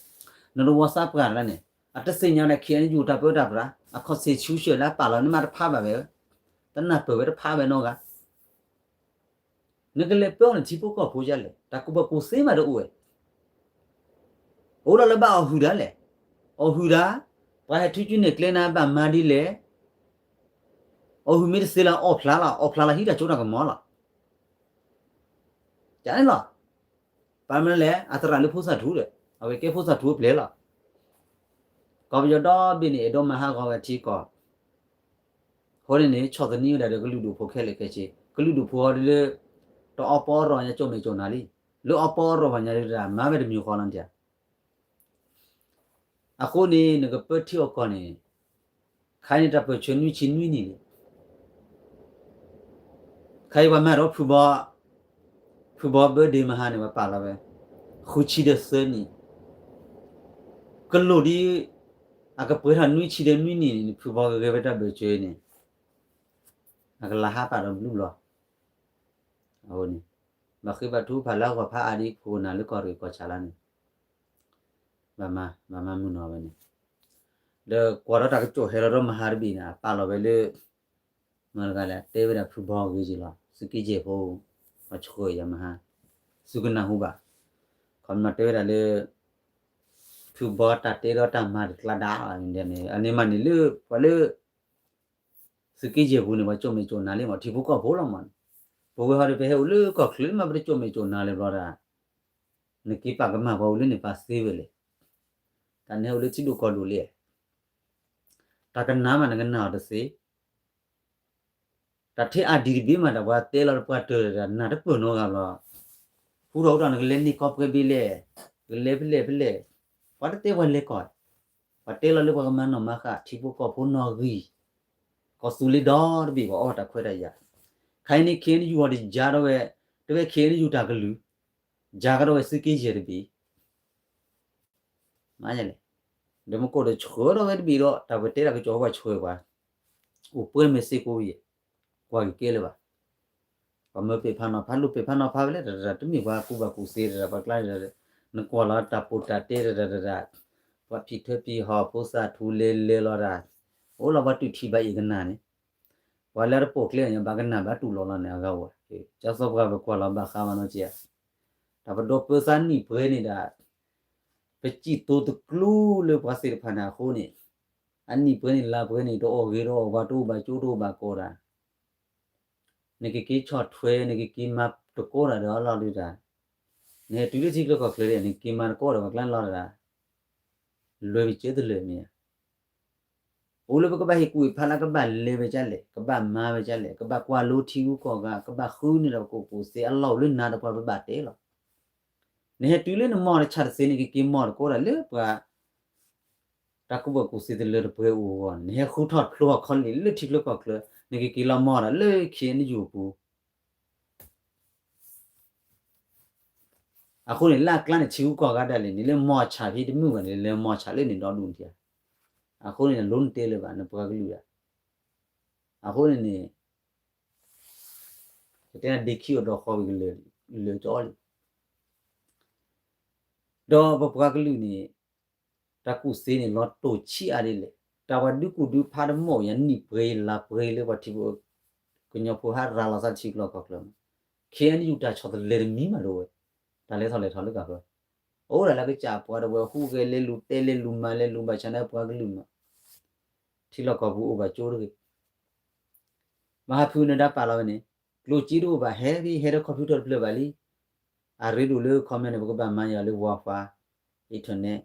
နတဝီသးပှၢ်တဂၤန့ၣ် အတသ့ၣ်ညါဒီး KNU တၢ်ပၢတၢ်ပြး အ constitution လၢအပာ်လီၤ နမ့ၢ်တဖးဘၣ်ဝဲ တနၢ်ပၢၢ်ဝဲတဖးဝဲနီတဂၤ နကလဲၤပၢအီၤန့ၣ် ထံဖိကီၢ်ဖိဒ်လဲၣ် တၢ်ကူၣ်ဘၣ်ကူၣ်သ့မးတအိၣ်ဝဲ အိၣ်ဒီးလၢဘၣ်အီၣ်ဟုၣ်ဒၣ်လဲာ် အီၣ်ဟုၣ်ဒၣ် ပှၤဟဲထုးစုနဲၣ်ကျဲနၤဘၣ်မၤဒ်လဲၣ် အီၣ်ဟုၣ်မ့ၢ်တသ့လၢအီၣ်ဖျါလီၤ အီၣ်ဖျါလီၤဟံးတၢ်စိတၢ်ကမီၤလီၤ ကန့ၣ်လီၤ ပာ်မနုၤလဲၣ် အသရၣ်လၢဖိသၣ်ထူဒီး အဝဲကဲဖိသၣ်ထူအပျဲၢ်လီၤ ကီၢ်ပယီၤဒီဘ့ၣ်န့ၣ် အဲၣ်ဒိးမၤဟးဂီၤဝဲထံကီၢ် အဃိန့ၣ်န့ၣ် ဆီၣ်သနံးဝဲဒၣ်ဒီးကလုာ်ဒူၣ်ဖိခဲလၢာ်ခဲဆ့ ကလုာ်ဒူၣ်ဖိအီၤဒ်လၢ တအီပီအီရီၣ်ညါကၠိမဲာ်ကၠိနၤလံ လၢအီပီအီရီၣ်ဘၣ်ညါဒၣ် မၤဝဲတမံၤဃီလီၤနထံၣ် အဃိန့ၣ် နကပၢထံအီၣ်ကီၢ်န့ၣ် ခါန့ၣ်တၢ်ပၢၢ်ဆၢနွံဆံနွံနံၣ်န့ၣ် ခါအံၤပှၤမၤဒီးဖုဘီ ဖုဘီ birthday မဟါန့ၣ် ပှၤပာ်လီၤဝဲ ဃုဆံဒီးသၢနံၣ် ကလိၣ်ဒ် အကပှဲၤထီၣ်နွံဆံဒီးနွံနံၣ်န့ၣ် ဖုဘီကဂဲၤဝဲတၢ်ဘၢၣ်စၢၤန့ၣ် အကလၤဟါပာ်ဒီးဘျုးဘျီ အဃိန့ၣ် ဘၣ်ဃ့ဘၣ်ထူဖးလၢအဂီၢ်ဖးအါဒ်ခိၣ်နၢ်လၢကီၢ်ရ့ၣ်ကီၢ်ဆၣ်လၢန့ၣ် ဘၣ်မၤ ဘၣ်မၤမုာ်နီၤဝဲန့ၣ် ဒီးကွၢ်ဒီးတၢ်ကစီၣ်ဟဲလီၤဒီးမဟါတဘ့ၣ်န့ၣ် အပာ်လီၤဝဲလၢ မတၤတဂၤလဲၣ် တဲဝဲဒၣ်ဖုဘီဂ့ၤက့ၤလီၤ သုးက့ယဲၢ်ဖိ ပှၤဆှၢယၤမဟါ သုကနၢ်ဟူဘၣ် ခီမ့ၢ်တဲဝဲဒၣ်လၢ ဖုဘီတၢ်တဲဒီးတၢ်မၤတကျါဒၣ်လီၤန့ၣ်, အန့ၣ်မးန့ၣ်လၢ ပှၤလၢ သုးက့ယဲၢ်ပူၤန့ၣ် ပှၤကၠိၣ်မဲာ်ကၠိၣ်နါလံမး ထံဖိကီၢ်ဖိလီၤမးန့ၣ်, ပဝဲဟီဒီး ပဟဲအိၣ်လၢကီၢ်ချၢမး ပတကၠိၣ်မဲာ်ကၠိၣ်နါလၢၤဘျီဒၣ်, နက့ၤပာ်ကမၣ်ပှၤအိၣ်လၢန့ၣ်ပာ်သ့ဝဲလဲၣ်, တၢ်နဟဲအိၣ်လၢထံဒိၣ်ကီၢ်ဒိၣ်လံ, တၢ်ကနၣ်မးနကနၣ်အီၤတသ့ တၢ်ထဲအဒံးတဘ့ၣ်မး တၢ်ပှၤတဲလီၤတပှၢ်တၢၢ်တၢ် နၢ်တပၢၢ်နီတဂၤဘျီ, ဟူထီၣ်ဟူထီၣ် နကလဲၤန့ၢ်ကီၢ်ပှဲၤဘ့ၣ်လဲၣ်, ကလဲၤဖဲလဲၣ်ဖဲလဲၣ်, ပှၤတတဲပှၤလဲၤကီၢ်, ပှၤတဲလီၤလၢပှၤကမၤနီၣ်မၤဃၣ် ထံဖိကီၢ်ဖိနီၣ်ဂံၢ်, ကီၢ်သူလ့ၤဒီတဘ့ၣ် ပှၤအီၣ်တၢ်ခွဲးတၢ်ယာ်, ခဲအံၤန့ၣ် ခ့ၣ်အဲၣ်ယူၣ်အီၤတယါထီၣ်ဝဲ, တဝဲခ့ၣ်အဲၣ်ယူၣ်တၢ်ကလုၢ်, ယါကဒီးဝဲသုးက့ယဲၢ်တဘ့ၣ် မ့ၢ်လဲၣ်, ဒီးမ့ၢ်ကိၣ်ဒီးဆှၢထီၣ်ဝဲတဘ့ၣ်ဒီး တၢ်ပတဲတၢ်ကစီၣ်ပှၤဆှၢပှၤ, အိၣ်ပှဲၤမ့ၢ်စ့ၢ်ကီးယဲၢ်, ကွၢ်က့ၤကဲလၢၤဘၣ်, ပှၤမၢပ့ၤဖးနီၤဖး လိၣ်ပ့ၤဖးနီၤဖးဝဲလဲၣ် တၢ်တၢ်တမ့ၢ်ပှၤကူၣ်ဘၣ်ကူၣ်သ့တၢ်တၢ် ပှၤကျါန့ၣ်ဒီး နကွၢ်လီၤတၢ်ပိာ်တၢ်တဲတၢ်တၢ်တၢ်, ပှၤဖံးထၢဖံးဟီၣ်ဖိသၣ်ထူလဲၤလဲၤလီၤတၢ်, အိၣ်လီၤပှၤတူၢ်ထံဘၣ်အံၤကနၣ်န့ၣ်, ပှၤလၢတပိာ်ကျဲန့ၣ် ဘၣ်ကနၣ်ဘၣ်တူၢ်လိာ်လီၤန့ၣ် အဂၤဝဲ, ကၠီစီၤပှၤပကွၢ်လီၤဘၣ်ဃးဘၣ်နီၢ်ကီၢ် တၢ်ပဒီပုၢ်ဝဲၢ်သးနံၣ်ပှဲၤန့ၣ်ဒၣ်, ပစံၣ်တိၤတကျိၤလၢပှၤသ့ၣ်တဖၣ်န့ၣ်အဃိန့ၣ်, အနံၣ်ပှဲၤန့ၣ်လါပှဲၤန့ၣ် တအိၣ်ဂ့ၤတအိၣ်ဝါ တအိၣ်ဘၣ်ကၠိတအိၣ်ဘၣ်ကီးတၢ်, နကက့ၤဆီၣ်ထွဲ နကက့ၤမၤတကီတၢ်ဒီးအလီၢ်ဒုးတၢ်, နဟဲတုၤလၢထံချၢကီၢ်ချၢဒီး နက့ၤမၤတကီဒီးပှၤကျါလီၤတၢ်, လွဲၢ်ပကၢတလၢာ်မ့ၢ်ဧါ အိၣ်လၢပကဘၣ်ဟ့ၣ်ကူၣ်ဟ့ၣ်ဖးလၢကဘၣ်လဲၤဝဲဒ်လဲၣ် ကဘၣ်မၤဝဲဒ်လဲၣ် ကဘၣ်ကွၢ်လိထံဂုၤကီၢ်ဂၤ ကဘၣ်ဃုန့ၢ်ဒီးပကီၢ်ပူၤသ့အလီၢ်အိၣ်လၢနၤဒီးပှၤပဘၣ်တဲလီၤ. နဟဲတုၤလၢနမီၢ်တဆၣ်တသ့ နကက့ၤမီၢ်တကိးဒၣ်လၢပှၤ တၢ်ကူၣ်ဘၣ်ကူၣ်သ့တလၢတပှဲၤအိၣ်အဂီၢ်န့ၣ် နဟဲဃုထီၣ်ဖျိဟီၣ်ခီလ့ၣ်လၢထံချၢကီၢ်ချၢ နကက့ၤလီၤမီၢ်ဒၣ်လၢခ့ၣ်အဲၣ်ယူၣ်အပူၤ အဃိန့ၣ် လၢအကျါန့ၣ် ထံဂုၤကီၢ်ဂၤဒၣ်လဲာ်န့ၣ် လၢမီၢ်ဆၣ်ဖဲတမုာ်ဘၣ်န့ၣ် လၢမီၢ်ဆၣ်လၢန့ၣ်ဒီဒူၣ်နထံၣ်ဧါ. အဃိန့ၣ် လိၣ်နတဲလၢၤဘၣ် နပှၤကလုာ်ဧါ. အဃိန့ၣ်န့ၣ် ပတဲနၤဒ့ခံအိၣ်ဒီးဃီဝံၤကလၢာ်လၢာ်ကၠီလံ ဒီးပပှၤကလုာ်န့ၣ် တၢ်ကူၣ်သ့န့ၣ် လီၤတိၢ်ဆံးအါဒ်လဲၣ်. တၢ်ပှၤဒုးကူၣ်ဒုးဖးတမီၢ် ယနံၣ်ပှဲၤယလါပှဲၤလၢပှၤထံဖိ ကညီဖိဟးရၤလီၤသးထံချၢကီၢ်ချၢမး, ခ့ၣ်အဲၣ်ယူၣ်တၢ်ဆီၣ်သလဲတမံၤမးတအိၣ်ဝဲ, တၢ်လဲၤထီၣ်လဲၤထီၣ်လၢကီၢ်ချၢ အိၣ်ဒၣ်လၢကစၢ်ပှၤတဝဲ ဟူးဂဲၤလဲၤလူၤ တဲလဲၤလူၤ မၤလဲၤလူၤ ဘၣ်ဆၣ်န့ၣ်ပှၤကလုာ်မး ထံလီၢ်ကီၢ်ပူၤအိၣ်ဘၣ်ကၠိတဂ့ၤ မဟါဖုနဒါပာ်လီၤဝဲန့ၣ် ကျိၣ်စ့တအိၣ်ဘၣ် ဟဲဖဲဟဲဒီး computer တဖျၢၣ်ဘၣ်လံ. အရ့ဒိၣ်လၢ comment န့ၣ် ပကဘၣ်မၤယၤလၢ Wi-Fi internet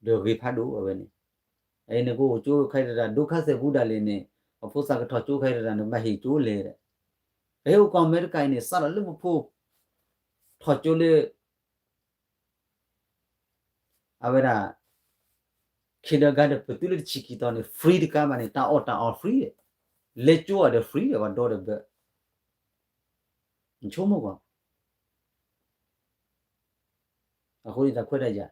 ဒီးဂ့ၤဖးဒိၣ်အဝဲန့ၣ်. အအံၤန့ၣ် ကအိၣ်ကၠိခဲအံၤတဒၣ် ဒိခါစဲးပူဒၣ်လဲာ်န့ၣ် ပဖိသၣ်ကထီၣ်ကၠိခဲအံၤတဒၣ်န့ၣ် ဘၣ်ဟ့ၣ်ကၠိလဲၤဒီး ပဟဲအိၣ်ကီၢ်အမဲရကၤအံၤန့ၣ် စးထီၣ်လၢပဖိ ထီၣ်ကၠိလၢ အဝဲဒၣ် kindergarten ပတုၤလၢတဆံခံသီန့ၣ် free တကးဘၣ်န့ၣ် တၢ်အီၣ်တၢ်အီ free ဒီး လဲၤကၠိအီၤဒီး free ဒီး ပှၤဒီဒီးဘၢ နဆိကမိၣ်ကွၢ် အဃိန့ၣ်တၢ်ခွဲးတၢ်ယာ်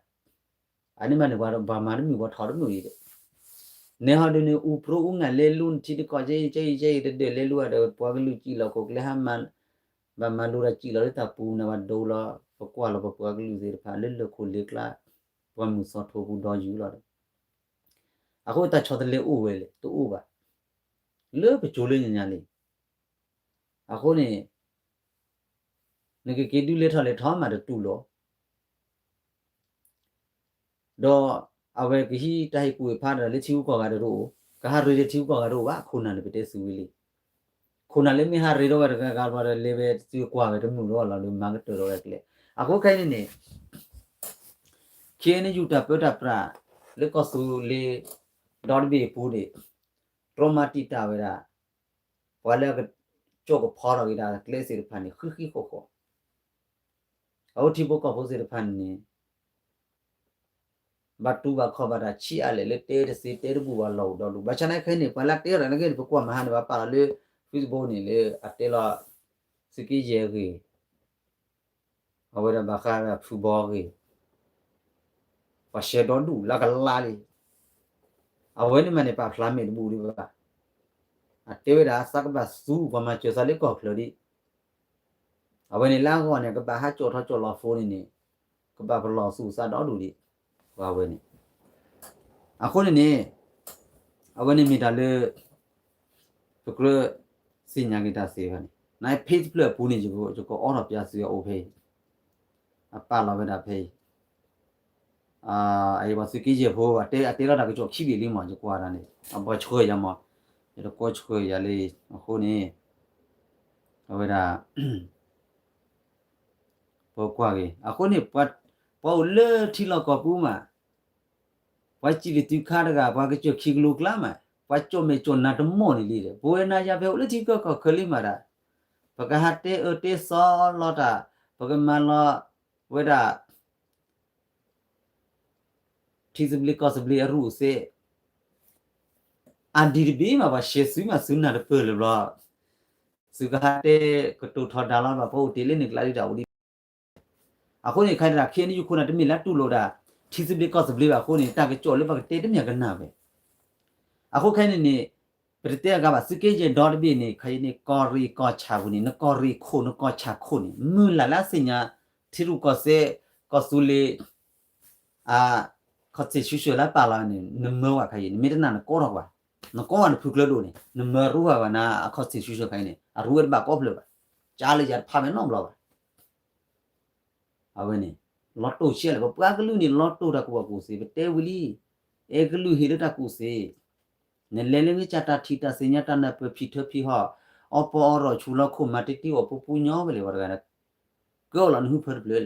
အန့ၣ်မးန့ၣ် ပှၤဘၣ်မၤတမုာ် ပှၤထီၣ်တမုာ်အံၤဒီး နဲဟီဒုးန့ၣ် အူပြိအူငါလဲၤလူၤနထံတကီၢ် ကဲအံၤကဲအံၤတဒၢးလဲၤလူၤဒီး ပှၤကလုာ်စံၣ်လီၤခိၣ်ကျဲဟါမၢ် ဘၣ်မၤလိတၢ်စံၣ်လီၤလၢတၢ်ပူၤနၤ ဘၣ်ဒိလီၤ ပကွၢ်လီၤပပှၤကလုာ်သ့ၣ်တဖၣ်လၢလၢၢ်ခိၣ်လ့ကျါ ပှၤမုၢ်သီထိပူၤဒီယူၤလီၤဒီး အဃိတၢ်ဆီတလဲအိၣ်ဝဲလဲၣ် တအိၣ်ဘၣ် လၢပစိၤလၢညါညါလံ အဃိန့ၣ် နကက့ၤဒုးလဲၤထီၣ်လဲၤထီၣ်မးတတူၢ်လိာ် ဒီးအဝဲကဟံးတၢ်ဟ့ၣ်ကူၣ်ဟ့ၣ်ဖးဒီးလၢထံဂုၤကီၢ်ဂၤတအိၣ်, ကဟးရ့ဒီးထံဂုၤကီၢ်ဂၤတအိၣ်ဘၣ် ခိၣ်နၢ်န့ၣ်ပတဲသုဝံၤလံ. ခိၣ်နၢ်လၢမ့ၢ်ဟးရ့ဒီးဝဲတဂၤဂၤဘၣ်ဒီးလဲၤဝဲသုကွၢ်ဝဲတမုာ်ဒီးလီၤဒီးမၤကတၢၢ်ဒီးဝဲကျဲ. အဃိခဲအံၤန့ၣ်န့ၣ် ခ့ၣ်အဲၣ်ယူၣ်တၢ်ပၢတၢ်ပြး လၢကီၢ်သူလ့ၤဒီတဘ့ၣ်အပူၤန့ၣ် တြီမၤတံာ်တာ်ဝဲဒၣ် ပှၤလၢကကၠိကဖီထီၣ်က့ၤဒၣ်ကျဲသ့ၣ်တဖၣ်န့ၣ် ဃံဃံဃီဃီ အဝဲထံဖိကီၢ်ဖိသ့ၣ်တဖၣ်န့ၣ် ဘၣ်တူၢ်ဘၣ်ခီၣ်ဘၣ်တၢ်ဆံးအါလဲၣ်လၢတဲတသ့တဲတဘူၣ်ဘၣ်လီၢ်အိၣ်ဒီဒူၣ်. ဘၣ်ဆၣ်နာ်ခဲအံၤန့ၣ် ပှၤလၢတဲအီၤတၢ်နာ်က့န့ၣ် ပကွၢ်မဟါန့ၣ် ပှၤပာ်လီၤလၢ Facebook န့ၣ်လၢအတဲလီၤ သုးက့ယဲၢ်ဂ့ၢ် အဝဲဒၣ်ဘၣ်ဃးဒီးဖုဘီဂ့ၢ် ပှၤရှဲဒီဒူၣ်လၢကလါလံ. အဝဲန့ၣ်မးန့ၣ် ပာ်ဖျါမဲာ်တဘူၣ်ဒံးဘၣ်. အတဲဝဲဒၣ်သးကဘၣ်သူပှၤမၤစၢၤသးလၢကီၢ်ချၢဒံး. အဝဲန့ၣ်လၢအဂီၢ်န့ၣ် ကဘၣ်ဟးကၠီၣ်ထီၣ်ကၠီၣ်လီၤဖိန့ၣ်န့ၣ် ကဘၣ်ပလီၢ်သူၣ်သးဒီဒူၣ်ဒံး ပှၤဝဲန့ၣ်. အဃိန့ၣ်န့ၣ် အဝဲန့ၣ်မ့ၢ်တၢ်လၢ ပကြၢးသ့ၣ်ညါက့ၤတၢ်သ့ဘၣ်န့ၣ် န page တဖျၢၣ်အပူၤန့ၣ် ယကအိးထီၣ်ပျးသုအအိၣ်ဖဲအံၤ အပာ်လီၤဝဲဒၣ်ဖဲအံၤ အံၤပှၤသုးက့ယဲၢ်ဖိ အတဲလီၤတၢ်ကစီၣ်ခံဘ့ၣ်လံမး ယကွၢ်တၢ်န့ၣ် အဘီဆှၢယၤမး, ယတကီဆှၢယၤလံ, အဃိန့ၣ် အဝဲဒၣ် ပကွၢ်က့ၤ အဃိန့ၣ် ပှၤအိၣ်လၢထံလီၢ်ကီၢ်ပူၤမး, ပှၤစံၣ်လၢတုၤခါတဂၤ ပှၤကစၢၢ်ခံကလိကျါမး, ပှၤကၠီၣ်မဲာ်ကၠီၣ်နါတမီၢ်န့ၣ်လံဒီး ပဝဲနၤယၤဖဲအိၣ်လၢထံကီၢ်ကီၢ်ချၢလံမးဒၣ်, ပကဟးတဲအၢတဲသီလီၤတၢ်, ပကမၤလီၤဝဲဒၣ် ထံသဘျ့ကီၢ်သဘျ့အရူၢ်အစ့, အဒံးတဘ့ၣ်မး ပှၤရှဲသုမး သုနၢ်တပၢၢ်လၢၤဘျီ, သုကဟးတဲကတိၤထီဒါလီၤဘၣ် ပအိၣ်တ့ၢ်လၢန့ၣ်ကျါဒ်ဒၣ်ဝဲဒ် အဃိန့ၣ် ခဲအံၤတၢ် ခ့ၣ်အဲၣ်ယူၣ် ခိၣ်နၢ်တမ့ၢ်လၢတူၢ်လိာ်ဒၣ် ထံသဘျ့ကီၢ်သဘျ့ဘၣ်အဃိန့ၣ် တၢ်ကစီၣ်လၢပကတဲတမ့ၢ်အကနၣ်ဝဲ, အဃိခဲအံၤန့ၣ်န့ၣ် ပတတဲအဂၤဘၣ် သုးက့ယဲၢ်ဒီတဘ့ၣ်န့ၣ် ခဲအံၤန့ၣ် ကီၢ်ရ့ၣ်ကီၢ်ဆၣ်ပူၤန့ၣ် နကီၢ်ရ့ၣ်ခိၣ် နကီၢ်ဆၣ်ခိၣ်န့ၣ် မုၢ်လၢ်လၢအသ့ၣ်ညါ ထံရူၢ်ကီၢ်သဲး ကီၢ်သူလ့ၤ အခီၣ်ထံးဆူၣ်ဆူၣ်လၢပာ်လီၤန့ၣ် နမၢဝဲခဲအံၤ နမ့ၢ်တနာ်နကီထီၣ်ကွၢ်, နကီဝဲနဖုကျၢၤဒိၣ်န့ၣ် နမၢရူဟးဝဲနၤ အခီၣ်ထံးဆူၣ်ဆူၣ်ခဲအံၤန့ၣ် အရူဝဲတဘၣ်ကီဖျၢၣ်ဘၣ်, ကၢလၢယၤတဖးမဲာ်နီတဘျီဘၣ်. အဝဲန့ၣ် လီၤတိၢ်ဆံးလဲၣ် ပပှၤကလုာ်န့ၣ် လီၤတိၢ်တၢ်ကူၣ်ဘၣ်ကူၣ်သ့ ပတဲဝံၤလံ, အဲကလုာ်ဟ့ၣ်လၢတၢ်ကူၣ်သ့, နလဲၤလၢမ့ၢ်ကၢ်တၢ်ထံၣ်တၢ်သ့ၣ်ညါတၢ်နၢ်ပၢၢ်ဖံးထၢဖံးဟီၣ်, အီပီအီရီၣ်ဆူၣ်လီၤခိၣ်မၤတ့တ့အီၣ်ပူၤပူၤညီဝဲလဲၣ် ပှၤတဂၤန့ၣ် ကၢအီၣ်လီၤနဟုဖၢတဖျၢၣ်လဲၣ်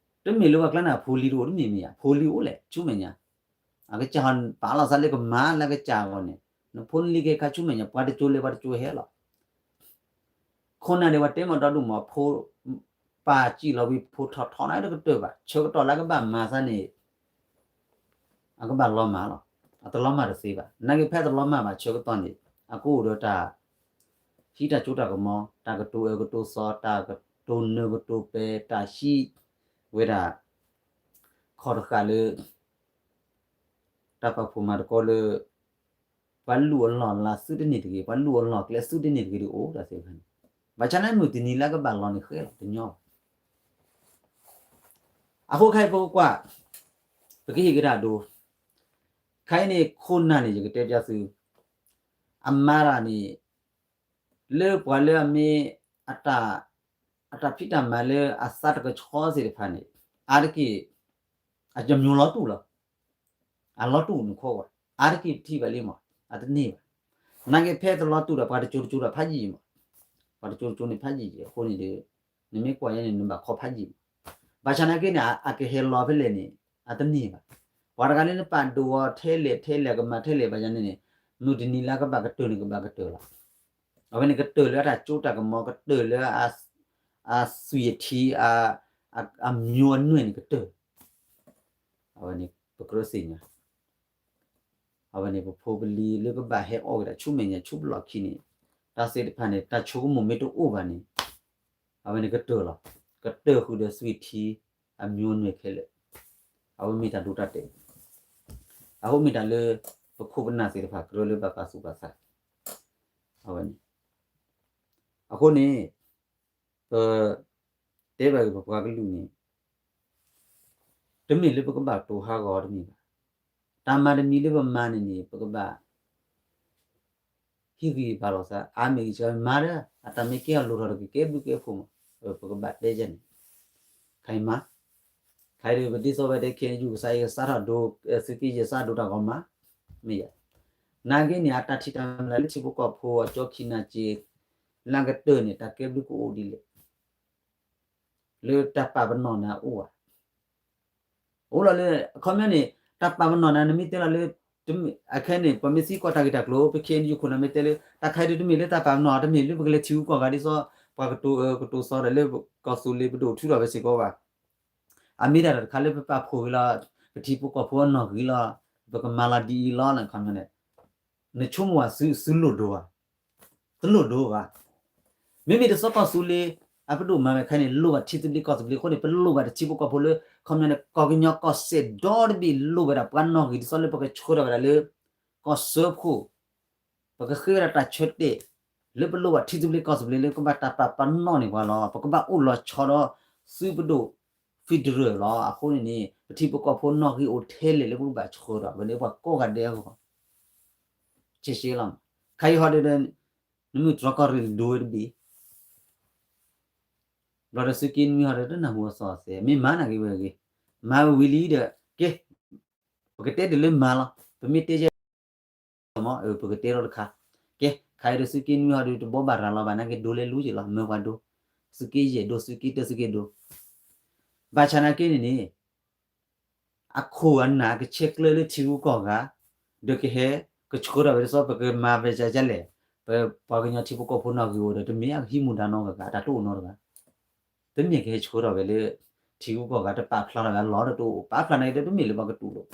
တမ့ၢ်လၢပှၤကျါန့ၣ် အဖိလံၤတအိၣ်တမ့ၢ်မ့ၢ်ဧါ, ဖိလံၤအိၣ်လဲၣ် ဆူမဲာ်ညါ, အကစၢ်ဟီပာ်လီၤသးလၢကမၤလၢကစၢ်အဂီၢ်န့ၣ်, နဖိနလံၤက့ၤခါဆူမဲာ်ညါ ပှၤတကၠိလဲၤ ပှၤတကၠိဟဲလီၤ. ခိၣ်နၢ်ဒၣ်ဝဲတဲမ့ၢ်ဒီဒူၣ်မး ဖိ ပၢ်စံၣ်လီၤဝံၤ ဖိထီၣ်ထီၣ်န့ၣ်တကတၢၢ်ဘၣ်, ဆၢကတီၢ်လၢကဘၣ်မၤသးန့ၣ် အကဘၣ်လီၤမၢ်လီၤ, အတလီၤမၢ်တသ့ဘၣ်. နာ်က့ဖဲတလီၤမၢ်ဘၣ်ဆၢကတီၢ်န့ၣ် အကအိၣ်ဒီးတၢ် ဟံးတၢ်စိတၢ်ကမီၤ, တၢ်ကတိၤအၢကတိၤသီ, တၢ်ကတိၤနၢၤကတိၤပဲ, တၢ်ဟံးဝဲဒၣ် ခီၣ်တဃာ်လၢ တၢ်ပာ်ဖှိၣ်မၤသကိးလၢ ပှၤလူၢ်အလီၢ်လၤသုတန့ၢ်တဂ့ၤ, ပှၤလူၢ်အလီၢ်ကျဲသုတန့ၢ်တဂ့ၤဒီးအိၣ်တၢ်သ့ၣ်တဖၣ်န့ၣ်, ဘၣ်ဆၣ်န့ၣ်မုၢ်တနံၤလၢကဘၣ်လီၤန့ၣ်ဃဲလီၤတညီဘၣ်. အဃိခဲအံၤပကကွၢ် ပကဟ့ၣ်က့ၤတၢ်ဒိ ခဲအံၤန့ၣ် ခိၣ်နၢ်န့ၣ် ယကတဲပျီသု အမၤတၢ်န့ၣ် လၢပှၤလၢအမ့ၢ် အတၢ် အတၢ်ဖံးတၢ်မၤလၢအသးတကဆှီသ့ၣ်တဖၣ်န့ၣ် အါတက့ၢ် အကမၠိလီၤတူာ်လီၤ. အလီၤတူာ်နခီဝဲ အါတက့ၢ်ပထံၣ်ဘၣ်လံမး အတန့ၢ်ဘၣ်. နာ်က့ဖဲတလီၤတူာ်ဒီး ပှၤတကၠိတကၠိဒီးဖးယံာ်မး, ပှၤတကၠိတကၠိန့ၣ်ဖးယံာ်အဃိန့ၣ်ဒီး နမ့ၢ်ကွၢ်ယဲန့ၣ် နဘၣ်ခီဖးယံာ်မး. ဘၣ်ဆၣ်နာ်က့န့ၣ် အကဟဲလီၤဖဲလဲၣ်န့ၣ် အတန့ၢ်ဘၣ်. ပှၤတဂၤလၢနပာ်ဒိၣ်အီၤထဲလဲၣ်ထဲလဲၣ် ကမၤထဲလဲၣ်ဘၣ်ယၤန့ၣ်န့ၣ် မုၢ်တနံၤလၢကဘၣ်ကတၢၢ်န့ၣ် ကဘၣ်ကတၢၢ်လီၤ. အဝဲန့ၣ်ကတၢၢ်လၢအတၢ်စိတၢ်ကမီၤ ကတၢၢ်လၢ အသွံၣ်အထံ အမၠိအနွဲၣ်န့ၣ်ကတၢၢ်. အဝဲန့ၣ်ပကြၢးသ့ၣ်ညါ အဝဲန့ၣ်ပဖိပလံၤလၢကဘၣ်ဟဲအီၣ်က့ၤတၢ်ဆူမဲာ်ညါဆူပလီၢ်ခံန့ၣ် တၢ်သ့ၣ်တဖၣ်န့ၣ် တၢ်ဆိကမိၣ်မ့ၢ်တအိၣ်ဘၣ်န့ၣ် အဝဲန့ၣ်ကတၢၢ်လီၤ. ကတၢၢ်ဃုာ်ဒီးသွံၣ်ထံ အမၠိအနွဲၣ်ခဲလၢာ်. အဝဲမ့ၢ်တၢ်ဒိတၢ်တဲာ် အဃိမ့ၢ်တၢ်လၢ ပခိၣ်ပနၢ်သ့ၣ်တဖၣ်ကြၢးလၢဘၣ်ပာ်သူၣ်ပာ်သး အဝဲန့ၣ် အဃိန့ၣ် ပ တဲဘၣ်က့ၤပပှၤကလုာ်န့ၣ် တမ့ၢ်လၢပကဘၣ်တိၢ်ဟးဂီၤတမ့ၢ်ဘၣ်. တၢ်မၤတမံၤလၢပမၤန့ၣ်န့ၣ် ပကဘၣ် ဟ့ၣ်ဂံၢ်ဘါလိာ်သး အါမ့ၢ်ဂ့ၤဆၢမၤဒီး အတၢ်မ့ၢ်ကဲအီၤလိၣ်ထီၣ်တဂ့ၤ ကဲဘျုးကဲဖှိၣ်မး ပကဘၣ်တဲယဲန့ၣ် ခဲအံၤမး ခဲအံၤဒီးပဒ်သိးဝဲတဲ ခ့ၣ်အဲၣ်ယူၣ် ကစၢ်အံၤကစးထီၣ်ဒိ သုးက့ယဲၢ်စးဒိတၢ်ဂီၤမး မ့ၢ်ယဲ နာ်က့န့ၣ် အတၢ်ထံၣ်တၢ်မၤလၢထံဖိကီၢ်ဖိအကၠီခံနၢ်က့ လၢကတၢၢ်န့ၣ် တၢ်ကဲဘျုးကအိၣ်ဒ်လဲၣ် လၢတၢ်ပာ်ပနီၣ်နၤအိၣ်ဧါ. အိၣ်လီၤလၢ အခီပညီန့ၣ် တၢ်ပာ်ပနီၣ်နၤ နမ့ၢ်တဲလီၤလၢ အခဲန့ၣ် ပှၤမ့ၢ်သံကွၢ်တၢ်ဂ့ၢ်တၢ်ကျိၤ ပခ့ၣ်အဲၣ်ယူၣ်ခိၣ်နၢ်မ့ၢ်တဲလၢ တၢ်ခါအံၤဒ်တမ့ၢ်လၢတၢ်ပာ်ပနီၣ် တမ့ၢ်လၢပကလဲၤထံၣ်ဟူကီၢ်ဂၤဒ်သိး ပှၤကတိၤအၢကတိၤသီဒီးလၢကီၢ်သူလ့ၤပဒိၣ်ထူဒီးဝဲစ့ၢ်ကီးဘၣ်. အမ့ၢ်ဒၣ်တၢ်တခါလၢပပာ်ဖှိၣ်ဂ့ၤလီၤ ပထံဖိကီၢ်ဖိအနီၣ်ဂံၢ်လီၤ ပကမၤလီၤဒ်အံၤလီၤန့ၣ် အခီပညီန့ၣ် နဆိကမိၣ်ဝဲသုလိၣ်ဒိဧါ တလိၣ်ဒိဘၣ်. မ့မ့ၢ်တသီကီၢ်သူလ့ၤ အပဒိၣ်မၤဝဲခဲအံၤန့ၣ် လိၣ်ဘၣ်ထံသဘျ့ကီၢ်သဘျ့အဃိန့ၣ် ပလိၣ်ဘၣ်တၢ်ထံဖိကီၢ်ဖိလၢ ခီပညီန့ၣ် ကီၢ်ကညီကီၢ်စဲၣ်ဒီတဘ့ၣ်လိၣ်ဝဲဒၣ်ပှၤနီၣ်ဂံၢ်ဒ်သိးလၢပကဆှၢထီၣ်ဝဲဒၣ်လၢ ကီၢ်စၢဖှိၣ် ပကဃ့ဝဲဒၣ်တၢ်ဆၢတဲာ် လၢပလိၣ်ဘၣ်ထံသဘျ့ကီၢ်သဘျ့လၢကဘၣ်တၢ်ပာ်ပနီၣ်န့ၢ်ပှၤလီၤ. ပကဘၣ်အိၣ်လီၤဆီဒီးသုးပဒိၣ် federal လီၤ. အဃိန့ၣ်န့ၣ် ပထံဖိကီၢ်ဖိနီၣ်ဂံၢ်အိၣ်ထဲလဲၣ်လၢပကဘၣ်ဆှၢဒီး ဝဲန့ၣ်ပှၤကိးဂၤဒဲးအဂီၢ် ဆ့ရှ့လီၤ. ခဲအံၤဟီဒီး နမ့ၢ်တြီကီၢ်ရ့ၣ်ဒိဝဲတဘ့ၣ် ဘျီဒီးသုးက့နွံဟီဒီးတနၢ်ဟူအသီၣ်အသဲ မ့ၢ်မၤနာ်က့ဝဲဂ့ၤ, မၤဝဲဝံၤလံဒီး ကဲ ပကတဲဒ်လၢမၤလီၤ, ပမ့ၢ်တဲယဲ မ့ၢ် ပကတဲထီၣ်တခါ, ကဲ ခါအံၤဒီးသုးက့နွံဟီဒီးတဘီဘၣ်ရၤလီၤဘၣ် နာ်က့ဒိလၢလူက့ၤလီၤ မၢပှၤဒိ, သုးက့ယဲၢ်ဒိ သုးက့တၢ သုးက့ဒိ, ဘၣ်ဆၣ်နာ်က့န့ၣ်န့ၣ် အခိၣ်အနၢ်ကဆဲးကျၢလၢထံရူၢ်ကီၢ်ဂၤ, ဒီးကဟဲ ကဆှၢထီၣ်ဝဲဒ်သိး ပကမၤဝဲဒ်လဲၣ်, ပပှၤကညီထံဖိကီၢ်ဖိနီၣ်ဂံၢ်အိၣ်ဒီး တမ့ၢ်အဟံးမူဒါနီတဂၤ တၢ်တအိၣ်နီတဂၤ, တမ့ၢ်ကဟဲဆှၢထီၣ်ဝဲလၢ ထံရူၢ်ကီၢ်ဂၤ တပာ်ဖျါထီၣ်ဝဲအလီၢ်တအိၣ် ပာ်ဖျါနာ်က့ဒီး တမ့ၢ်လၢပှၤကတူၢ်လိာ်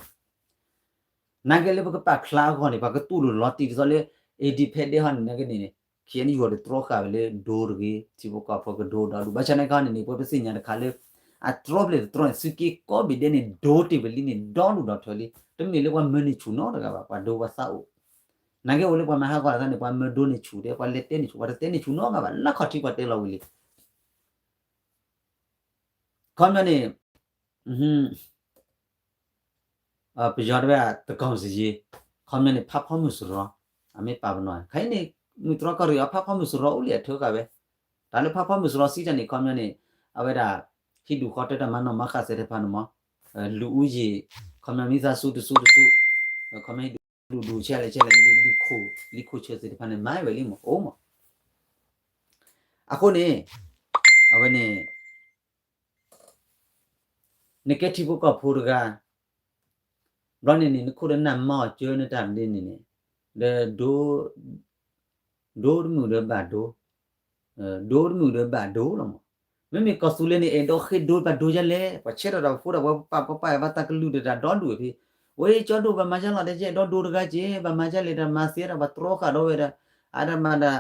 နာ်က့လၢပကပာ်ဖျါအဂီၢ်န့ၣ် ပှၤကတူၢ်လိာ်လီၤတံၢ်ဒ်သိးလၢ independent ဟီန့ၣ် နာ်က့န့ၣ် ခံယဲၢ်နံၣ်ယိၤဒီးတြီဃာ်ဝဲလၢဒိတဂ့ၤ ထံဖိကီၢ်ဖိကဒိဒီဒူၣ် ဘၣ်ဆၣ်နာ်က့ဟီန့ၣ်န့ၣ် ပဝဲပသ့ၣ်ညါတခါလၢ အတြီပျဲၢ်တတြီန့ၣ် သုးက့ကိးဘ့ၣ်ဒဲးန့ၣ် ဒိတ့ၢ်ဝဲလံန့ၣ် ဒီဒူၣ်ဒီထၢလံ တမ့ၢ်လၢပှၤမၢန့ၢ်ဆူၣ်နီတဂၤဘၣ် ပှၤဒိပှၤသးအိၣ် နာ်က့အိၣ်လၢပှၤမၤဟးဂီၤတၢ်န့ၣ် ပှၤမၢဒိန့ၢ်ဆူၣ်တဲ ပှၤလဲၤတဲန့ၢ်ဆူၣ် ပှၤတတဲန့ၢ်ဆူၣ်နီဂၤဘၣ် လၢခီၣ်ထံးပှၤတဲလီၤဝံၤလံ ခီပညီန့ၣ် ပယီၤတဲဝဲ သန်းခေါင်စာရင်း ခီပညီန့ၣ် ဖးဖီမုၢ်စရီ အမ့ၢ်ပာ်ပနီၣ် ခဲအံၤန့ၣ် မုၢ်တြီကီၢ်ရ့ၣ်အဖးဖီမုၢ်စရီအိၣ်လံအထၢဃာ်ဝဲ တၢ်လၢဖးဖီမုၢ်စရီစံးတၢ်န့ၣ် ခီပညီန့ၣ် အဝဲဒၣ် ဟံးဒူၣ်ဃီတၢတၢ်မၤနီၣ်မၤဃၣ်သ့ၣ်တဖၣ်န့ၣ်မး လူဦးရေ ခီပညီ မိသားစုတစုတစု ခီပညီ ဟံးဒူၣ်ဒူၣ်ဆဲလဲၣ်ဆဲလဲၣ် လံာ်ခိၣ်ဆၢသ့ၣ်တဖၣ်န့ၣ် မၤဝဲလံမး အိၣ်မး အဃိန့ၣ် အဝဲန့ၣ် နကဲထံဖိကီၢ်ဖိတဂၤ ဘျီန့ၣ်န့ၣ် နခိၣ်ဒီးနၢ်မၤအီၤကၢနတၢ်ဒ်န့ၣ်န့ၣ် ဒီး ဒိတမုာ်ဒီးဘၣ်ဒိ ဒိတမုာ်ဒီးဘၣ်ဒိလီၤမး မ့မ့ၢ်ကီၢ်သူလ့ၤန့ၣ် အဲၣ်ဒိးဃ့ဒိဘၣ်ဒိယဲလဲၣ် ပှၤဆဲးထီၣ်တၢ်ပဖိဒီး ပပာ်ပပာ်ဘၣ်တၢ်ကလုၢ်ဒီးတၢ်ဒီဒူၣ်ဖဲ ဝဲကၠီဒိၣ်ဘၣ်မၤယါလီၤတဲကဲ ဒီဒိတဂၤက့ ဘၣ်မၤယါလဲၣ်တၢ်မၤသ့တၢ် ပှၤတြီဃာ်ဒီးဝဲဒၣ် အါတမၤဒၣ်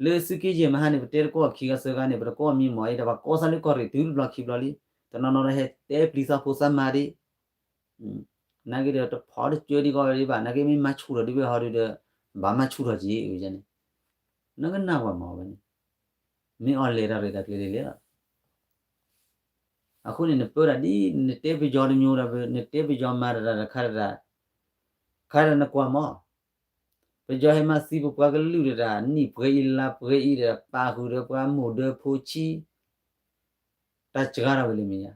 လၢသုးက့ယဲၢ်မဟါန့ၣ် ပတဲတကိးခံဂၤသၢဂၤန့ၣ် ပတကိးမံမီၢ်အံၤဒီး ပှၤကိးသးလၢကီၢ်ရ့ၣ်တုၤတဘျီခံဘျီလံ တနီၤနီၤဒီးဟဲတဲပျံၤသးဖိသးမါဒံး နာ်က့ဒီးတဖီတကၢဒံးကီးဝဲဒံးဘၣ် နာ်က့မ့ၢ်မၤဆူၣ်ထီၣ်ဒံးဝဲဟီဒုးဒီး ဘၣ်မၤဆူၣ်ထီၣ်က့ၤန့ၣ် နကနၣ်ပှၤမၤဝဲန့ၣ် မ့ၢ်အီၤလဲၤတၢ်ရဲၣ်တၢ်ကျဲၤလံလံလီၤ အဃိန့ၣ် နပၢတၢ်ဒ် နတဲပယီၤတမျိုးဒီး နတဲပယီၤမၤတၢ်တခါတခါ ခါဒီးနကွၢ်မး ပယီၤဟဲမၤသံပပှၤကလုာ်တၢ် နံၣ်ပှဲၤအံၤလါပှဲၤအံၤဒီး ပာ်ဃုာ်ဒီးပှၤမိၢ်ဒၢဖိဆံး တၢ်စှၤထီၣ်ဝဲလံမ့ၢ်ဧါ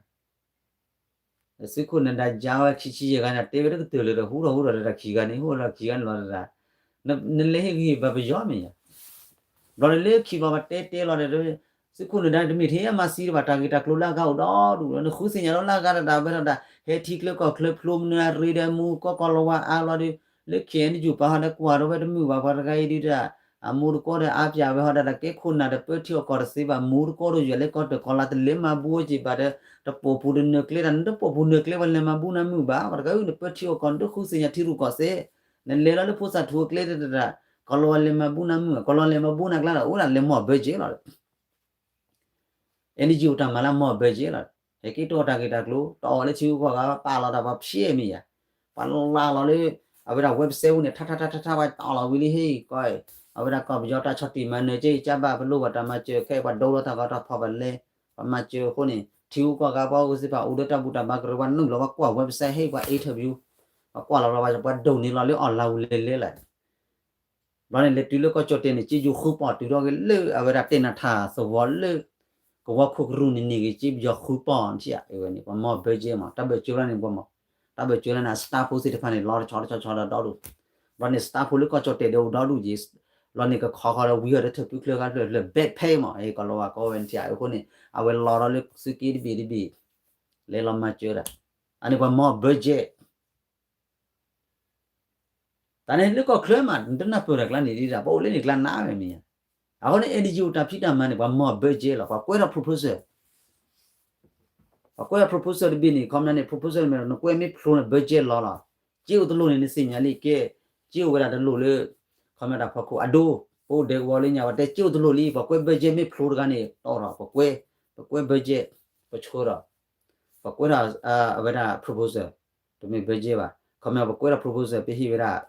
သုးခိၣ်နၢၤဒါယါဝဲခံဆံယဲၢ်ဂၤန့ၣ် တဲဝဲတကတၢၢ်လၢၤဒီး ဟူထီၣ်ဟူထီၣ်ဒီးတၢ်ခံဂၤန့ၣ် ဟူထီၣ်ခံဂၤန့ၣ်လီၤတၢ် နလဲၤဟ့ၣ်ဂံၢ်ဘၣ်ပယီၤမ့ၢ်ဧါ ဘျီန့ၣ်လၢခံဘျီပတဲတဲလီၤဒီး သုးခိၣ်နၢၤဒါတမ့ၢ်ထဲအမၤသံတဘၣ် တၢ်ဂ့ၢ်တၢ်ကျိၤလၢအဂၤအိၣ်ဒီဒူၣ်ဒီး နဃုသ့ၣ်ညါလီၤလၢအဂၤတဒၣ်ဝဲထီၣ်ဒၣ် ဟဲထံချၢကီၢ်ချၢဖျိမနုၤအရ့ဒီးမူကီၢ်ကီၢ်လီၤဝါအါလီၤဒီး လၢ ခ့ၣ်အဲၣ်ယူၣ် ပာ်ဟီဒီးကွၢ်ဒီးဝဲတမုာ်ဘၣ် ပှၤတဂၤအံၤဒုးတၢ် အမူတကိးဒီးအါပၠးဝဲဟီဒၣ်တၢ်ကဲခိၣ်နၢ်ဒီးပၢထံအီၣ်ကီၢ်တသ့ဘၣ် မူတကိးဒီးယွၤလၢကီၢ်တၢ်ကီၢ်လါတလဲၤမၤဘူအိၣ်က့ၤဘၣ်ဒီး တပိာ်ပူၤတနၢၤကျဲတၢ် နတပိာ်ပူၤနၢၤကျဲပှၤလဲၤမၤဘူနၤမုာ်ဘၣ် ပှၤတဂၤအံၤနပၢထံအီၣ်ကီၢ် နတဃုသ့ၣ်ညါထံရူၢ်ကီၢ်သဲး နလဲၤလီၤလၢဖိသၣ်ထူအကျဲတဒၣ် ကီၢ်လီၤဝါလဲၤမၤဘူနၤမုာ် ကီၢ်လီၤလဲၤမၤဘူနၤကျါဒီး အိၣ်ဒၣ်လဲၤမီၢ်ဘၢကဲလီၤ အဲၣ်ဒံၣ်ကၠံအိၣ်တၢ်မၤလၢမီၢ်ဘၢကဲလီၤ ဟဲက့ၤတီၢ်တၢ်ဂ့ၢ်တၢ်ကျိၤ တအီၣ်လၢထံဂုၤကီၢ်ဂၤ ပာ်လီၤတၢ်ပှၤဖျဲးမ့ၢ်ယါ ပှၤလၢ်လီၤလၢ အဝဲဒၣ် website ပူၤန့ၣ် ထါထါထါထါထါ ပှၤတီၢ်လီၤဝံၤလံဟ့ၣ်ကီး အဝဲဒၣ်ကီၢ်ပယီၤတၢ်ဆီၣ်တံၢ်မၤနၢၤက့ ကဘၣ်ပလိၣ်ဘၣ်တၢ်မၤစၢၤခဲအံၤ ပှၤဒိလီၤတၢ်ဂီၤတၢ်ဖီၣ်ပလဲ ပှၤမၤစၢၤအဃိန့ၣ် ထံဂုၤကီၢ်ဂၤပှၤအိၣ်သ့ၣ်တဖၣ် အိၣ်ဒီးတၢ်ဘူၣ်တၢ်ဘါကရၢ ပှၤနုာ်လီၤပှၤကွၢ် website ဟ့ၣ်ပှၤ interview ပှၤကွၢ်လီၤလီၤပှၤ ပှၤဒိးန့ၢ်လီၤလၢ online ဝံၤလဲၤလဲၤလၢ ဘျီန့ၣ် လဲၤတုၤလၢကီၢ်ကၠီၣ်တဲၣ်န့ၣ် က့ယိၤဃုပီၣ်တုၤထီၣ်က့ၤလၢအဝဲဒၣ်တဲနၤထၣ်သဝီလၢ ကဝီၤခိၣ်ကရူၢ်န့ၣ်န့ၢ်ဂ့ၤ က့ယိၤဃုပီၣ်ထံၣ်ဧါ အဝဲန့ၣ် ပှၤမီၢ်ဘၢကဲမး တၢ်ဘၢၣ်စၢၤလၢန့ၣ် ပှၤမီၢ် တၢ်ဘၢၣ်စၢၤလၢန့ၣ် အ staff ဖိသ့ၣ်တဖၣ်န့ၣ် လီၤတဆီတဆီတဆီဒီးဒီဒူၣ် ဘျီန့ၣ် staff ဖိလၢကီၢ်ကၠီၣ်တဲၣ်ဒီးအိၣ်ဒီဒူၣ်က့ၤ လီၤန့ၣ်ကခီဃီဒီးဝံၤအီၤဒီးထၢၣ်ဖုချၢဂၤဖျၢၣ်ဖျၢၣ် backpack မး အံၤကီၢ်လီၤဝါကီဝဲန့ၣ်ထံၣ်ဧါ အဃိန့ၣ် အဝဲလီၤဒီးလၢသုးက့တဘ့ၣ်တဘ့ၣ် လဲၤလီၤမၤစၢၤဒၣ် အန့ၣ်ပှၤမီၢ်ဘၢကဲ တၢ်န့ၣ်လၢကီၢ်ချၢမး နတနၢ်ပၢၢ်တၢ်ကျါန့ၣ်ဒ်ဒၣ် ပှၤအိၣ်လၢန့ၣ်ကျါနးဝဲမ့ၢ်ဧါ. အဃိန့ၣ် NGO တၢ်ဖံးတၢ်မၤန့ၣ် ပှၤမီၢ် budget လီၤ ပှၤကွဲးထီၣ် proposal ပှၤကွဲးထီၣ် proposal တဘ့ၣ်န့ၣ် ခီပညီန့ၣ် proposal န့ၣ် နကွဲးမ့ၢ်ဖျိန့ၣ် budget လီၤလီၤ. က့အိၣ်တလိၣ်န့ၣ် နသ့ၣ်ညါလံကဲ က့အိၣ်ဝဲဒၣ်တလိၣ်လၢ ခီပညီတၢ်ဖီခိၣ်အဒိ ပအိၣ်ဒဲကဝီၤလၢညါ ပှၤတဲက့အိၣ်တလိၣ်လံ ပှၤကွဲး budget မ့ၢ်ဖျိတဂၤန့ၣ် တီၢ်ထီၣ် ပကွဲး ပကွဲး budget ပဆှၢထီၣ် ပကွဲးထီၣ် အဝဲဒၣ် proposal တမ့ၢ် budget ဘၣ် ခီပညီပကွဲးထီၣ် proposal ပဟ့ၣ်ဝဲဒၣ်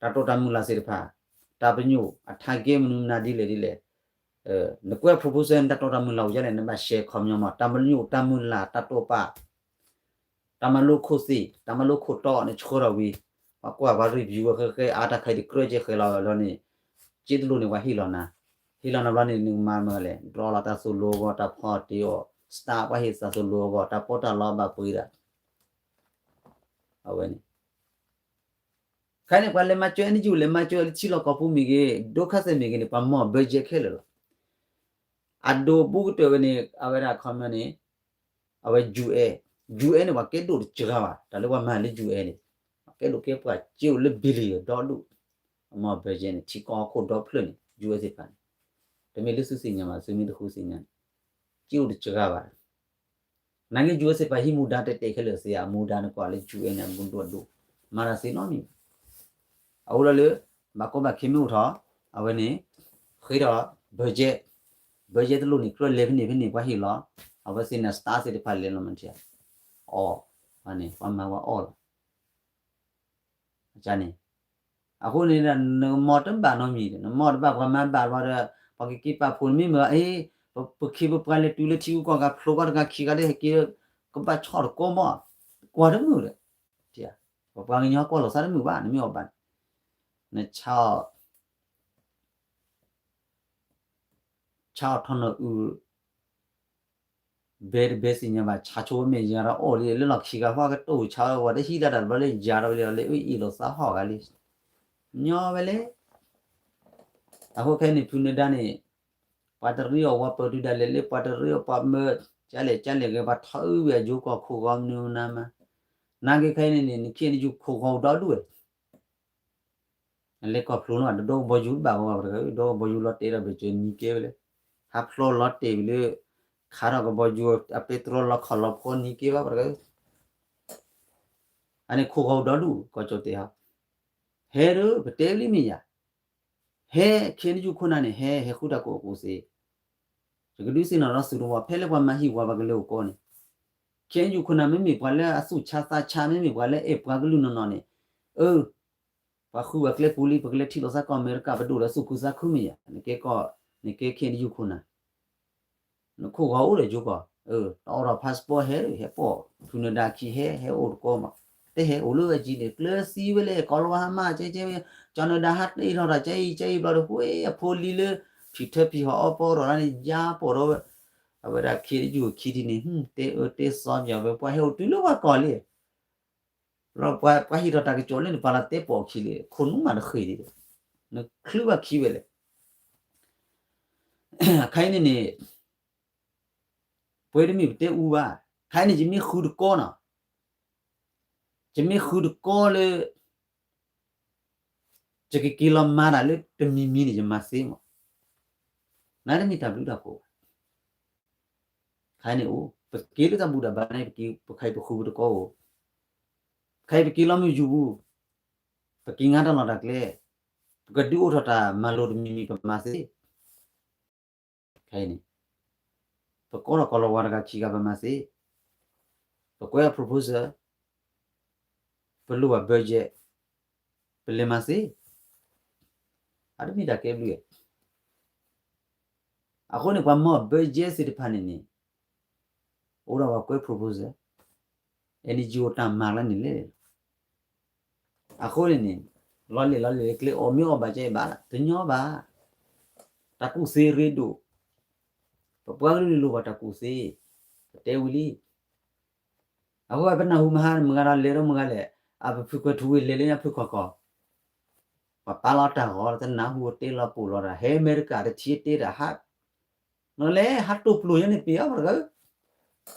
တၢ်တိာ်တၢ်မုၢ်လၢ်သ့ၣ်တဖၣ် တၢ်ပညိၣ်အ target မနုၤမနုၤဒ်လဲၣ်ဒ်လဲၣ် နကွဲး proposal နတၢ်တိာ်တၢ်မုၢ်လၢ်အိၣ်ဒ်လဲၣ် နဘၣ် share ခီပညီမး တၢ်ပညိၣ်တၢ်မုၢ်လၢ် တၢ်တိာ်ပာ် တၢ်မၤလိခိၣ်သ့ၣ် တၢ်မၤလိခိၣ်တီ နဆှၢထီၣ်ဝံၤ ပှၤကွၢ်ပှၤ review ဝဲဃဲဃဲ အါတၢ်ခါအံၤတကြၢးကဲဃဲလီၤလီၤန့ၣ် က့တလိၣ်န့ၣ် ပှၤဟ့ၣ်လီၤနၤ ဟ့ၣ်လီၤနဘျီန့ၣ် နကမၤမနုၤလဲၣ်, ဒြီလီၤတၢ်သိၣ်လိအဂီၢ်, တၢ်ဖီၣ်တ့ၢ်အီၤ, စတၢ်ပှၤဟ့ၣ်တၢ်သိၣ်လိအဂီၢ်, တၢ်ပီးတၢ်လီဘၣ်ပှ့ၤဒၣ်, အဝဲန့ၣ် ခဲအံၤန့ၣ် ပှၤလဲၤမၤစၢၤ အဲၣ်နယူၣ် လဲၤမၤစၢၤလၢထံလီၢ်ကီၢ်ပူၤမ့ၢ်ဂ့ၤ, ဒိခါစဲးမ့ၢ်ဂ့ၤန့ၣ် ပှၤမီၢ် budget ခဲလၢာ်လီၤ. အဒိဘူးကတၢၢ်ဝဲန့ၣ် အဝဲဒၣ်ခီမီန့ၣ် အဝဲ ယူၣ်အဲၣ်, ယူၣ်အဲၣ်န့ၣ် ပှၤကဲဒိၣ်တစှၤဘၣ်, တၢ်လၢပှၤမၤလၢ ယူၣ်အဲၣ် န့ၣ် ပှၤကဲဒိၣ်ကဲပှၤကဲအိၣ်လၢ billion ဒီဒူၣ်, အမီၢ် budget န့ၣ် ထံကီၢ်ဟီၣ်ခိၣ်ဒီဖျၢၣ်န့ၣ် ယူၣ်အဲၣ် သ့ၣ်တဖၣ်န့ၣ်, တမ့ၢ်လၢသုသ့ၣ်ညါဘၣ်, သုမ့ၢ်တဃုသ့ၣ်ညါန့ၣ် ကဲအိၣ်တစှၤဘၣ်. နာ်က့ ယူၣ်အဲၣ် သ့ၣ်တဖၣ်ဟံးမူဒါတဲာ်တဲာ်ခဲလၢာ်စ့ၢ်ဧါ, မူဒါနကွၢ်လၢ ယူၣ်အဲၣ် န့ၣ် အမူဒါဒိၣ်, မၤတၢ်စ့နီတမံၤဘၣ်. အအိၣ်လီၤလၢ ဘၣ်ကီဘၣ်ခဲမ့ၢ်အိၣ်ထီၣ်, အဝဲန့ၣ် ဃ့ထီၣ် budget, budget တလိၣ်န့ၣ် ကြၢးလဲၤဖဲန့ၣ်ဖဲန့ၣ် ပှၤဟ့ၣ်လီၤ, အဝဲသ့ၣ်န့ၣ် star သ့ၣ်တဖၣ်လဲၤလီၤမးထံဧါ, အီၣ်, န့ၣ် ပှၤမၤဝဲအီၣ်လီၤ န့ၣ်, အဃိန့ၣ် နမီၢ်တဘၣ်နီတမံၤဒီး နမီၢ်တဘၣ် ပှၤမၤဘၣ်လီၤဒီး ပှၤကက့ၤပာ်ဖှိၣ်နမ့ၢ်မ့ၢ်အ့, ပခံပပှၤလဲၤတုၤလၢထံဂုၤကီၢ်ဂၤ ဖျိကီၢ်တဂၤခံဂၤလၢဟဲက့ၤ ကဘၣ်ဆီၣ်တကိးမး, ကွၢ်တမုာ်ဒီး, ပပှၤကညီကွၢ်လီၤသးတမုာ်ဘၣ် နမ့ၢ်အီၣ်ဘၣ်န့ၣ်, နဆါအီၣ် ဆါအီၣ်ထီၣ်နီၢ်အုၣ် ဘဲတဘဲသ့ၣ်ညါဘၣ် ဆါဆိမ့ၢ်ယၤဒီးအီၣ်လံ လၢလီၢ်ခံဂၤဖီကတိၢ်ဆါဝဲ ပှၤတဟံးဒၣ်တၢ်တဘျီလၢယၤဒီးလၢအအံၣ်လိာ်သးဟီၣ်ဂၤလံ, ညီဝဲလဲၣ်. အဃိခဲအံၤန့ၣ် ဖုနဒါန့ၣ် ပှၤတရ့အီၣ်ဝဲပၢၢ်တုၤဒၣ်လဲာ်လၢ ပှၤတရ့အီၣ်ပှၤမၢ ကလဲၣ်ကလဲၣ်ဂ့ၤ ပှၤထီအုၣ်ဝဲအယိကီၢ်ခိၣ်ဂီၤမနုၤမနုၤမး, နာ်က့ခဲအံၤန့ၣ်န့ၣ် နခ့ၣ်နယူၣ်ခိၣ်ဂီၤအိၣ်ဒီဒူၣ်ဝဲ အလဲၤကီၢ်ဖျိလီၤ တဒီကဘီယူၤတဘၣ်ဝဲပှၤတဂၤ ဒီကဘီယူၤလီၤတဲာ်ဒီး ဘၢၣ်စၢၤနံၤကဲဝဲလဲၣ်, ဟးဖျိလီၤတဲာ်ဝံၤလၢ ခးထီၣ်ကဘီယူၤ အပဲတြီလီၤခီၣ်လီၤဖီနံၤကဲဘၣ်ပှၤတဂၤ, အန့ၣ်ခိၣ်ဂီၤအိၣ်ဒီဒူၣ် ကီၢ်ကၠီၣ်တဲာ်ဟီ, ဟဲဒီး ပတဲလံမ့ၢ်ယၤ, ဟဲ ခ့ၣ်နယူၣ်ခိၣ်နၢ်န့ၣ် ဟဲ ဟဲဃုတၢ်ကူၣ်ဘၣ်ကူၣ်သ့, ယကဒုးသ့ၣ်နီၣ်ထီၣ်သုတဝီ ဖဲလၢပှၤမၤဟံၣ်ပှၤ ပှၤကလဲၤအိၣ်ကီၢ်န့ၣ်, ခ့ၣ်နယူၣ်ခိၣ်နၢ် မ့မ့ၢ်ပှၤလၢအသူၣ်ဆါသးဆါ မ့မ့ၢ်ပှၤလၢအဲၣ်ပှၤကလုာ်နီၢ်နီၢ်န့ၣ်, အၢ ပှၤဃုပှၤကျဲပူၤလံ ပကလဲၤထံၣ်လိာ်သးကီၢ်အမဲရကၤ ပဒိၣ်ဒီးသူၣ်ခုသးခုမ့ၢ်ယၤ နကဲကီၢ် နကဲခ့ၣ်နယူၣ်ခိၣ်နၢ်, နခိၣ်ဂီၤအိၣ်ဒီးယိကီၢ်, တၢ်အိၣ်ဒီး passport ဟဲ ဟဲပိာ် ဖုနဒါခံ ဟဲ ဟဲအိၣ်တကိးမး, တဟဲအိၣ်လၢအကံန့ၣ် ကျၢၤသံဝဲလဲၣ် ကီၤလၤဝါဟါမၢ်ကဲကဲဝဲ, ကၠီနဒါဟးတ့ထီၣ်တၢ် ကဲအံၤ ကဲအံၤဘျီဒီး ဝဲအဖိလံၤလၢ ဖံးထၢဖံးဟီၣ်အီပီထီၣ်ဒၣ်န့ၣ် ယါပိာ်ဒီးဝဲ, အဝဲဒၣ်ခ့ၣ်နယူၣ်ခံထံၣ်န့ၣ် တဲအၢတဲသီပၠီၤဝဲ ပှၤဟဲအိၣ်တုၤလၢပှၤကီၢ်လံ ပှၤဟံးထီၣ်တၢ်ကစီၣ်လၢနပာ်လီၤတဲပိာ်ခံလံ ခိၣ်နူာ်မးတဃ့ၢ်ဒံး, နချုးဘၣ်ခံဝဲလဲၣ်, ခဲအံၤန့ၣ်န့ၣ် ပှဲၤတမ့ၢ်ပတဲအူဘၣ်, ခဲအံၤန့ၣ် ယမ့ၢ်ဃုတကီနီၤ, ယမ့ၢ်ဃုတကီလၢ ယကက့ၤလီၤမၤတၢ်လၢတမံၤမံၤန့ၣ် ယမၤသ့မး, နတမ့ၢ်တၢ်ဘျုးတၢ်ဖှိၣ်ဘၣ်, ခဲအံၤန့ၣ်အိၣ် ပက့ၤလၢတၢ်ဘူၣ်တၢ်ဘါန့ၣ် ပက့ၤ ပခါအံၤပဃုပတကီဧိၤ, ခဲအံၤပက့ၤလီၤမုၢ်ယူၤပူၤ, ပက့ၤငါတၢ်လီၢ်တၢ်ကျဲ, ပကဒုးအိၣ်ထီၣ်တၢ်မၤလိာ်တမံၤမံၤ ပမၤသ့ ခဲအံၤန့ၣ် ပကိးထီၣ်ကီၤလၤဝါတဂၤခံဂၤ ပမၤသ့, ပကွဲးအ proposal, ပလိၣ်ဘၣ် budget, ပလဲၤမၤသ့, အတမ့ၢ်တၢ်ကဲဘျုးဧါ. အဃိန့ၣ် ပှၤမၤ budget သ့ၣ်တဖၣ်န့ၣ်န့ၣ် အိၣ်ဒီးပှၤကွဲး proposal, NGO တၢ်မၤလၢန့ၣ်လဲၣ် အဃိန့ၣ်န့ၣ် လီၤလဲၣ်လီၤလဲၣ်လၢကျဲအီၣ်မ့ၢ်အီၣ်ဘၣ်ကဲဘၣ် တညီဘၣ်. တၢ်ကူၣ်သ့ရ့ဒိၣ်, ပပှၤကလုာ်လိၣ်ဘၣ်တၢ်ကူၣ်သ့, ပတဲဝံၤလံ. အဃိပနၢ်ဟူမဟါမုၢ်ဂၤဒီးလဲၤဒီးမုၢ်ဂၤလဲၣ်, အပဖုကွဲးထူဝ့ၤလဲၤလၢညါဖုခီၣ်ကီၢ်, ပှၤပာ်လီၤတၢ်ဂီၤ တနၢ်ဟူတဲလီၤပိာ်လီၤတၢ် ဟဲအမဲရကၤ တထံၣ်တဲတၢ်ဟး နီၤလဲၣ် ဟးတိာ်ပျိာ်ယဲန့ၣ်ပ့ၤအီၤပှၤတဂၤဧၢ,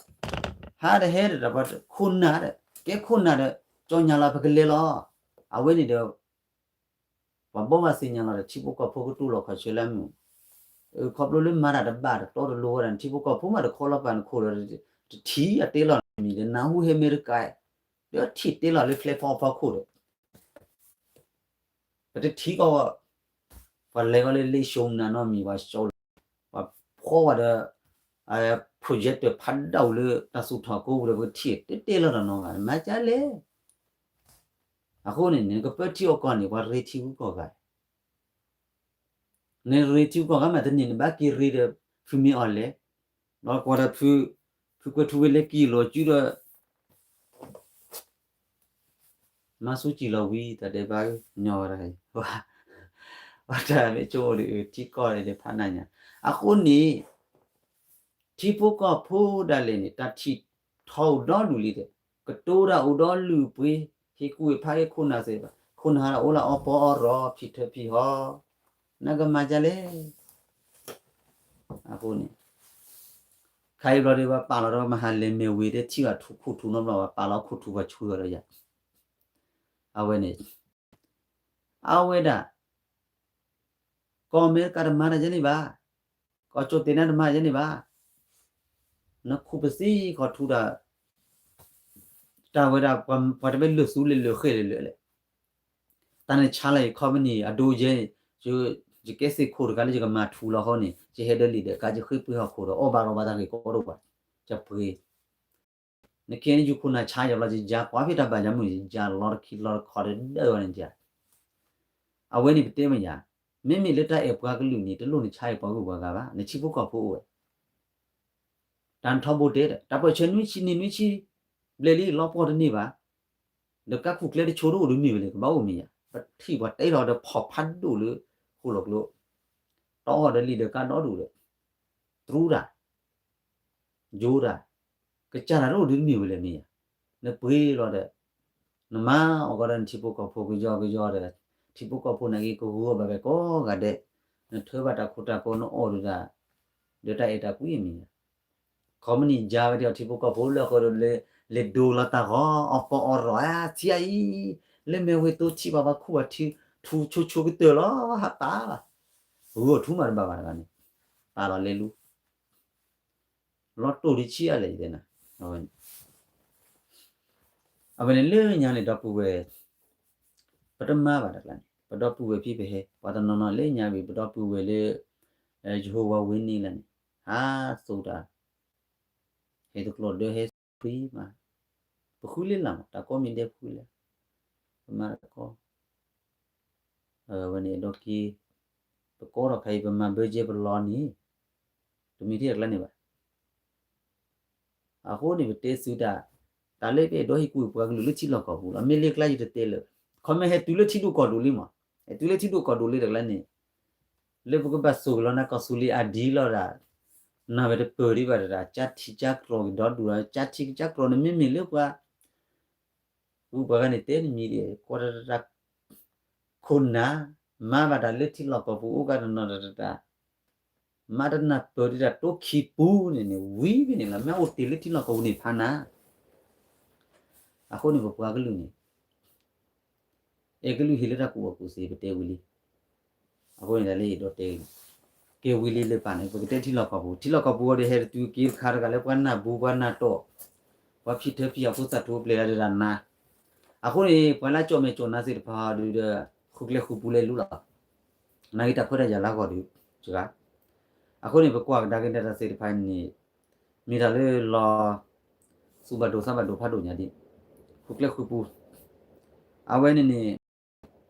ဟးဒီးဟဲဒီးပှၤခိၣ်နၢ်ဒီး ကဲခိၣ်နၢ်ဒီး ကၠီညါလီၤပကလဲၤလီၤ. အဝဲန့ၣ်ဒီး ပှၤဘိးဘၣ်သ့ၣ်ညါလီၤဒီး ထံဖိကီၢ်ဖိကတူၢ်လိာ်ခီၣ်ဆၢလၢအမုာ်, ခီဖျိလၢမၤတၢ်တဘၣ်တတီတလိၤဝဲဒၣ် ထံဖိကီၢ်ဖိမးတခီလီၤပာ်နခိၣ်ဒီး တထံၣ်အတဲလီၤမံၤဒီး နၢ်ဟူဟဲအမဲရကၤ ဒီးထံၣ်တဲလီၤလၢ platform အဖီခိၣ်ဒီး ပတထံၣ်ကီး, ပှၤလဲၤကီးလၢလ့ၣ် ရှုံးနၤနီတမံၤ ပှၤရှုံးလီၤ, ပှၤဖီဝဲဒီး project ဖးဒိၣ်လၢတၢ်သူၣ်ထီၣ်ကိးပူၤဒီး ပကထံၣ်တဲတဲလီၤတၢ်နီတဂၤ မၤကလဲၣ်. အဃိန့ၣ် နကပၢထံအီၣ်ကီၢ်န့ၣ် ပှၤရ့ထံဂုၤကီၢ်ဂၤ နရ့ထံဂုၤကီၢ်ဂၤမး တန့ၢ်နဘၣ်က့ၤရ့ဒီး ဖုမ့ၢ်အီၤလဲၣ်, ဒီးကွၢ်ဒီးဖု, ဖုကွဲးထူဝ့ၤလဲၤက့ၤလီၤစုဒီး မၤဆူၣ်ကံၣ်လီၤဝံၤ တၢ်ဒဲးဘးညီဝဲဒၣ်, ပှၤ, ပှၤတၢ်မ့ၢ်ဆိအိၣ်ဒီး ထံကီၢ်န့ၣ်ဖးနးညါ. အဃိန့ၣ် ထံဖိကီၢ်ဖိဒၣ်လဲာ်န့ၣ် တၢ်ထံၣ်ထီၣ်အိၣ်ဒီဒူၣ်လံဒီး ကတိၤတၢ်အိၣ်ဒီးလုၢ်ပှ့ၤ ဟ့ၣ်ကူၣ်ဟ့ၣ်ဖးဟ့ၣ်ခိၣ်နၢ်သ့ၣ်တဖၣ် ခိၣ်နၢ်ဟးအိၣ်လၢအီပီအီရီၤ ဖံးထၢဖံးဟီ နကမၤဒ်လဲၣ်. အဃိန့ၣ် ခါအံၤဘျီဒီး ပှၤပာ်လီၤဒီး မဟါလဲၤမဲာ်ဝ့ၤဒီး ထံၣ်ဘၣ်ထူခိၣ်ထူနီတဘျီ ပှၤပာ်လီၤခိၣ်ထူပှၤဆှၢအီၤဒီးယၤ အဝဲန့ၣ် အဝဲဒၣ် ကီၢ်အမဲရကၤတမၤတၢ်ယဲန့ၣ်ဘၣ်, ကီၢ်ကၠိၣ်တဲာ်နၤတမၤယဲန့ၣ်ဘၣ်, နခူၣ်ပသံခီၣ်ထူတၢ် တၢ်ဝဲဒၣ် ပှၤတဘၣ်လုၢ်သူလၢာ်လုၢ်ဃဲၣ်လၢာ်လၢာ်လဲၣ်. တၢ်န့ၣ်ဆါလီၤယ company အဒိယဲန့ၣ် ယကဲသ့ၣ်ခိၣ်တဂၤလၢယကမၤထူလီၤဃီန့ၣ် ယဟဲဒၢလံာ်ဒီးကါ ယဃ့ပှ့ၤဟီၣ်ခိၣ်ဒီး အီၣ်ဘၣ်ရီဘၣ်တၢ်ဂ့ၢ်ကီတအိၣ်ဘၣ်, ယပှ့ၤ နခ့နယူခိၣ်နၢ်ဆါယၤဘျီ ယယါကွၢ်ဖဲတၢ်ဘၣ်ယၤမုၢ် ယယါလီၤတခံလီၤတခီဒီးဒၢဝဲန့ၣ်ယါ. အဝဲန့ၣ်ပတဲမ့ၢ်ယၤ, မ့မ့ၢ်လၢတၢ်အဲၣ်ပှၤကလုာ်န့ၣ် တလိၣ်နဆါအဲၣ်ပှၤဂုၤပှၤဂၤဘၣ်, နထံဖိကီၢ်ဖိအိၣ်ဝဲ တၢ်နထီဘိတဲဒီး တၢ်ပၢၢ်ဆၢနွံဆံနံၣ်နွံဆံ ဘျဲၣ်လံလီၤပှီၢ်တန့ၢ်ဘၣ်, ဒီးကါခူၣ်ကျဲတဆိတအိၣ်ဒီးမ့ၢ်ဝဲလဲၣ် ကဘၣ်အိၣ်မ့ၢ်ယၤ, ပထံၣ်ပှၤတဲလီၤဒီးဖီၣ်ဖးဒိၣ်လၢ ဃိၣ်လီၤကျိ တအီၣ်ဒီးလံာ်ဒီးကါဒီဒိၣ်ဒီး တြူတၢ် ယိတၢ် ကစၢ်တၢ်တအိၣ်ဒီးမ့ၢ်ဝဲလဲၣ်မ့ၢ်ယၤ, နပှ့ၤလီၤဒီး နမၤအီၣ်ကီးဒီးနထံဖိကီၢ်ဖိကယီကယီဒီး ထံဖိကီၢ်ဖိနာ်က့ ကဂုာ်အီၣ်ဘၣ်ဝဲကိးဂၤဒဲး, နထၢဘၣ်တၢ်ခိတၢ်ခိ နအီၣ်ဒီးတၢ် ဒီးတၢ်အဲၣ်တၢ်ကွံမ့ၢ်ယၤ, ခီမနံၣ်ယါဝဲဒၣ်အီၤထံဖိကီၢ်ဖိလၢအဃိဒီး လဲၤဒိလီၤတၢ်ဂီၤ အီၣ်ပီအီၣ်ရီၤဧါ ထံအံၤ, လၢမဲာ်ဝ့ၤသိထံဘၣ်ပှၤခူၣ်ဘၣ်ထံ ထူဆိဆိကတၢၢ်လီၤ ဟးပာ်လီၤ, ဂုာ်အီၣ်ထူမးတဘၣ်ဘၣ်တဂၤန့ၣ်, ပာ်လီၤလဲၤလူ လီၤတိၢ်ဒံးဆံးအါလဲၣ်ယတဲနၤ, အဝဲန့ၣ်လၢညါန့ၣ် ဒီပုၢ်ဝဲၢ်, ပတမၤဘၣ်တၢ်ကျါန့ၣ် ပဒီပုၢ်ဝဲၢ်ဖံပဟဲ ပှၤတနီၤနီၤလၢညါဘၣ် ပဒီပုၢ်ဝဲၢ်လၢ ယဟိဝၤဝ့န့ၣ်လၢန့ၣ် ဟးသိၣ်တၢ် ဟဲတကျိၤဒၢဟဲသံမး, ပဃုလ့လၢ်မး တၢ်ကီမ့ၢ်ဒဲပဃုလၢ်, ပမၤတၢ်ကီ ဝဲန့ၣ်ဒီးက့ၤ ပကီထီၣ်ခါအံၤ ပမၤဘၢကဲပလီၢ်န့ၣ် တမ့ၢ်ထဲတကျါန့ၣ်ဘၣ်. အဃိန့ၣ် ပတဲသုတၢ်, တၢ်လၢပအဲၣ်ဒိးဟ့ၣ်ကူၣ်ပှၤကလုာ်လၢထံလီၢ်ကီၢ်ပူၤလီၤ. မ့ၢ်လၢကျါယတတဲလၢၤ, ခီမ့ၢ်ဟဲတုၤလၢထံဒိၣ်ကီၢ်ဒိၣ်လံမး, ဟဲတုၤလၢထံဒိၣ်ကီၢ်ဒိၣ်လံတကျါန့ၣ်, လၢပကဘၣ်စိာ်ကလီၤနၤကီၢ်သူလ့ၤအဒံလီၤဒၣ်, နၢ်ဝဲတပၢၢ်ဒံးဘၣ်တဒၣ် ကၠါထံကၠါကျိၤကဒီဒူၣ်ဒီး ကၠါထံကၠါကျိၤန့ၣ် မ့မ့ၢ်လၢပှၤ ဂုၤပှၤဂၤန့ၣ်တဲနမံၤဒ် ကွၢ်တၢ်တၢ် ခိၣ်နၢ် မၤဘၣ်တၢ်လၢထံလီၢ်ကီၢ်ပူၤအိၣ်ကါတနီၤတၢ်တၢ်, မၤတနၢ်ပၢၢ်ဒံးတၢ်တိခံပူၤန့ၣ်န့ၣ် ဝံၤဖဲန့ၣ်လီၤ. မ့ၢ်အိၣ်တ့ၢ်လၢထံလီၢ်ကီၢ်ပူၤန့ၣ်ဖးနၤ အဃိန့ၣ် ပပှၤကလုာ်န့ၣ် အဲၣ်ကလုာ်ဟ့ၣ်လၢတၢ်ကူၣ်ဘၣ်ကူၣ်သ့ ပတဲဝံၤလံ. အဃိန့ၣ်ဒ်လၢယအဲၣ်ဒိးတဲ ကဲဝံၤလံလၢပၢ်န့ၣ် ပကတဲထံလီၢ်ကီၢ်ပူၤ, ထံလီၢ်ကီၢ်ပူၤအံၤဒီး ဟဲတတုၤက့ၤတခါတဂၤလၢပှၤနၢ်ဘူပှၤနၢ်တီၢ်, ပှၤဖံးထၢဖံးအဖိသၣ်ထူပျဲၢ်လၢဒၣ်နၤ. အဃိန့ၣ် ပှၤလၢကၠီၣ်မဲာ်ကၠီၣ်နါသ့ၣ်တဖၣ်ဒီး ဃုကျဲဃုပူၤလဲၤလူလီၤ. နာ်က့တၢ်ခွဲးတၢ်ယာ်လၢအဂီၢ်ဒီး စှၤ အဃိန့ၣ် ပကွၢ်ကဒါက့ၤတၢ်သ့ၣ်တဖၣ်န့ၣ် မ့ၢ်တၢ်လၢလီၤ သူၣ်ဘၣ်ဒိသးဘၣ်ဒိဖးဒိၣ်ညါဒ် ဃုကျဲဃုပူၤ အဝဲန့ၣ်န့ၣ် တၢ်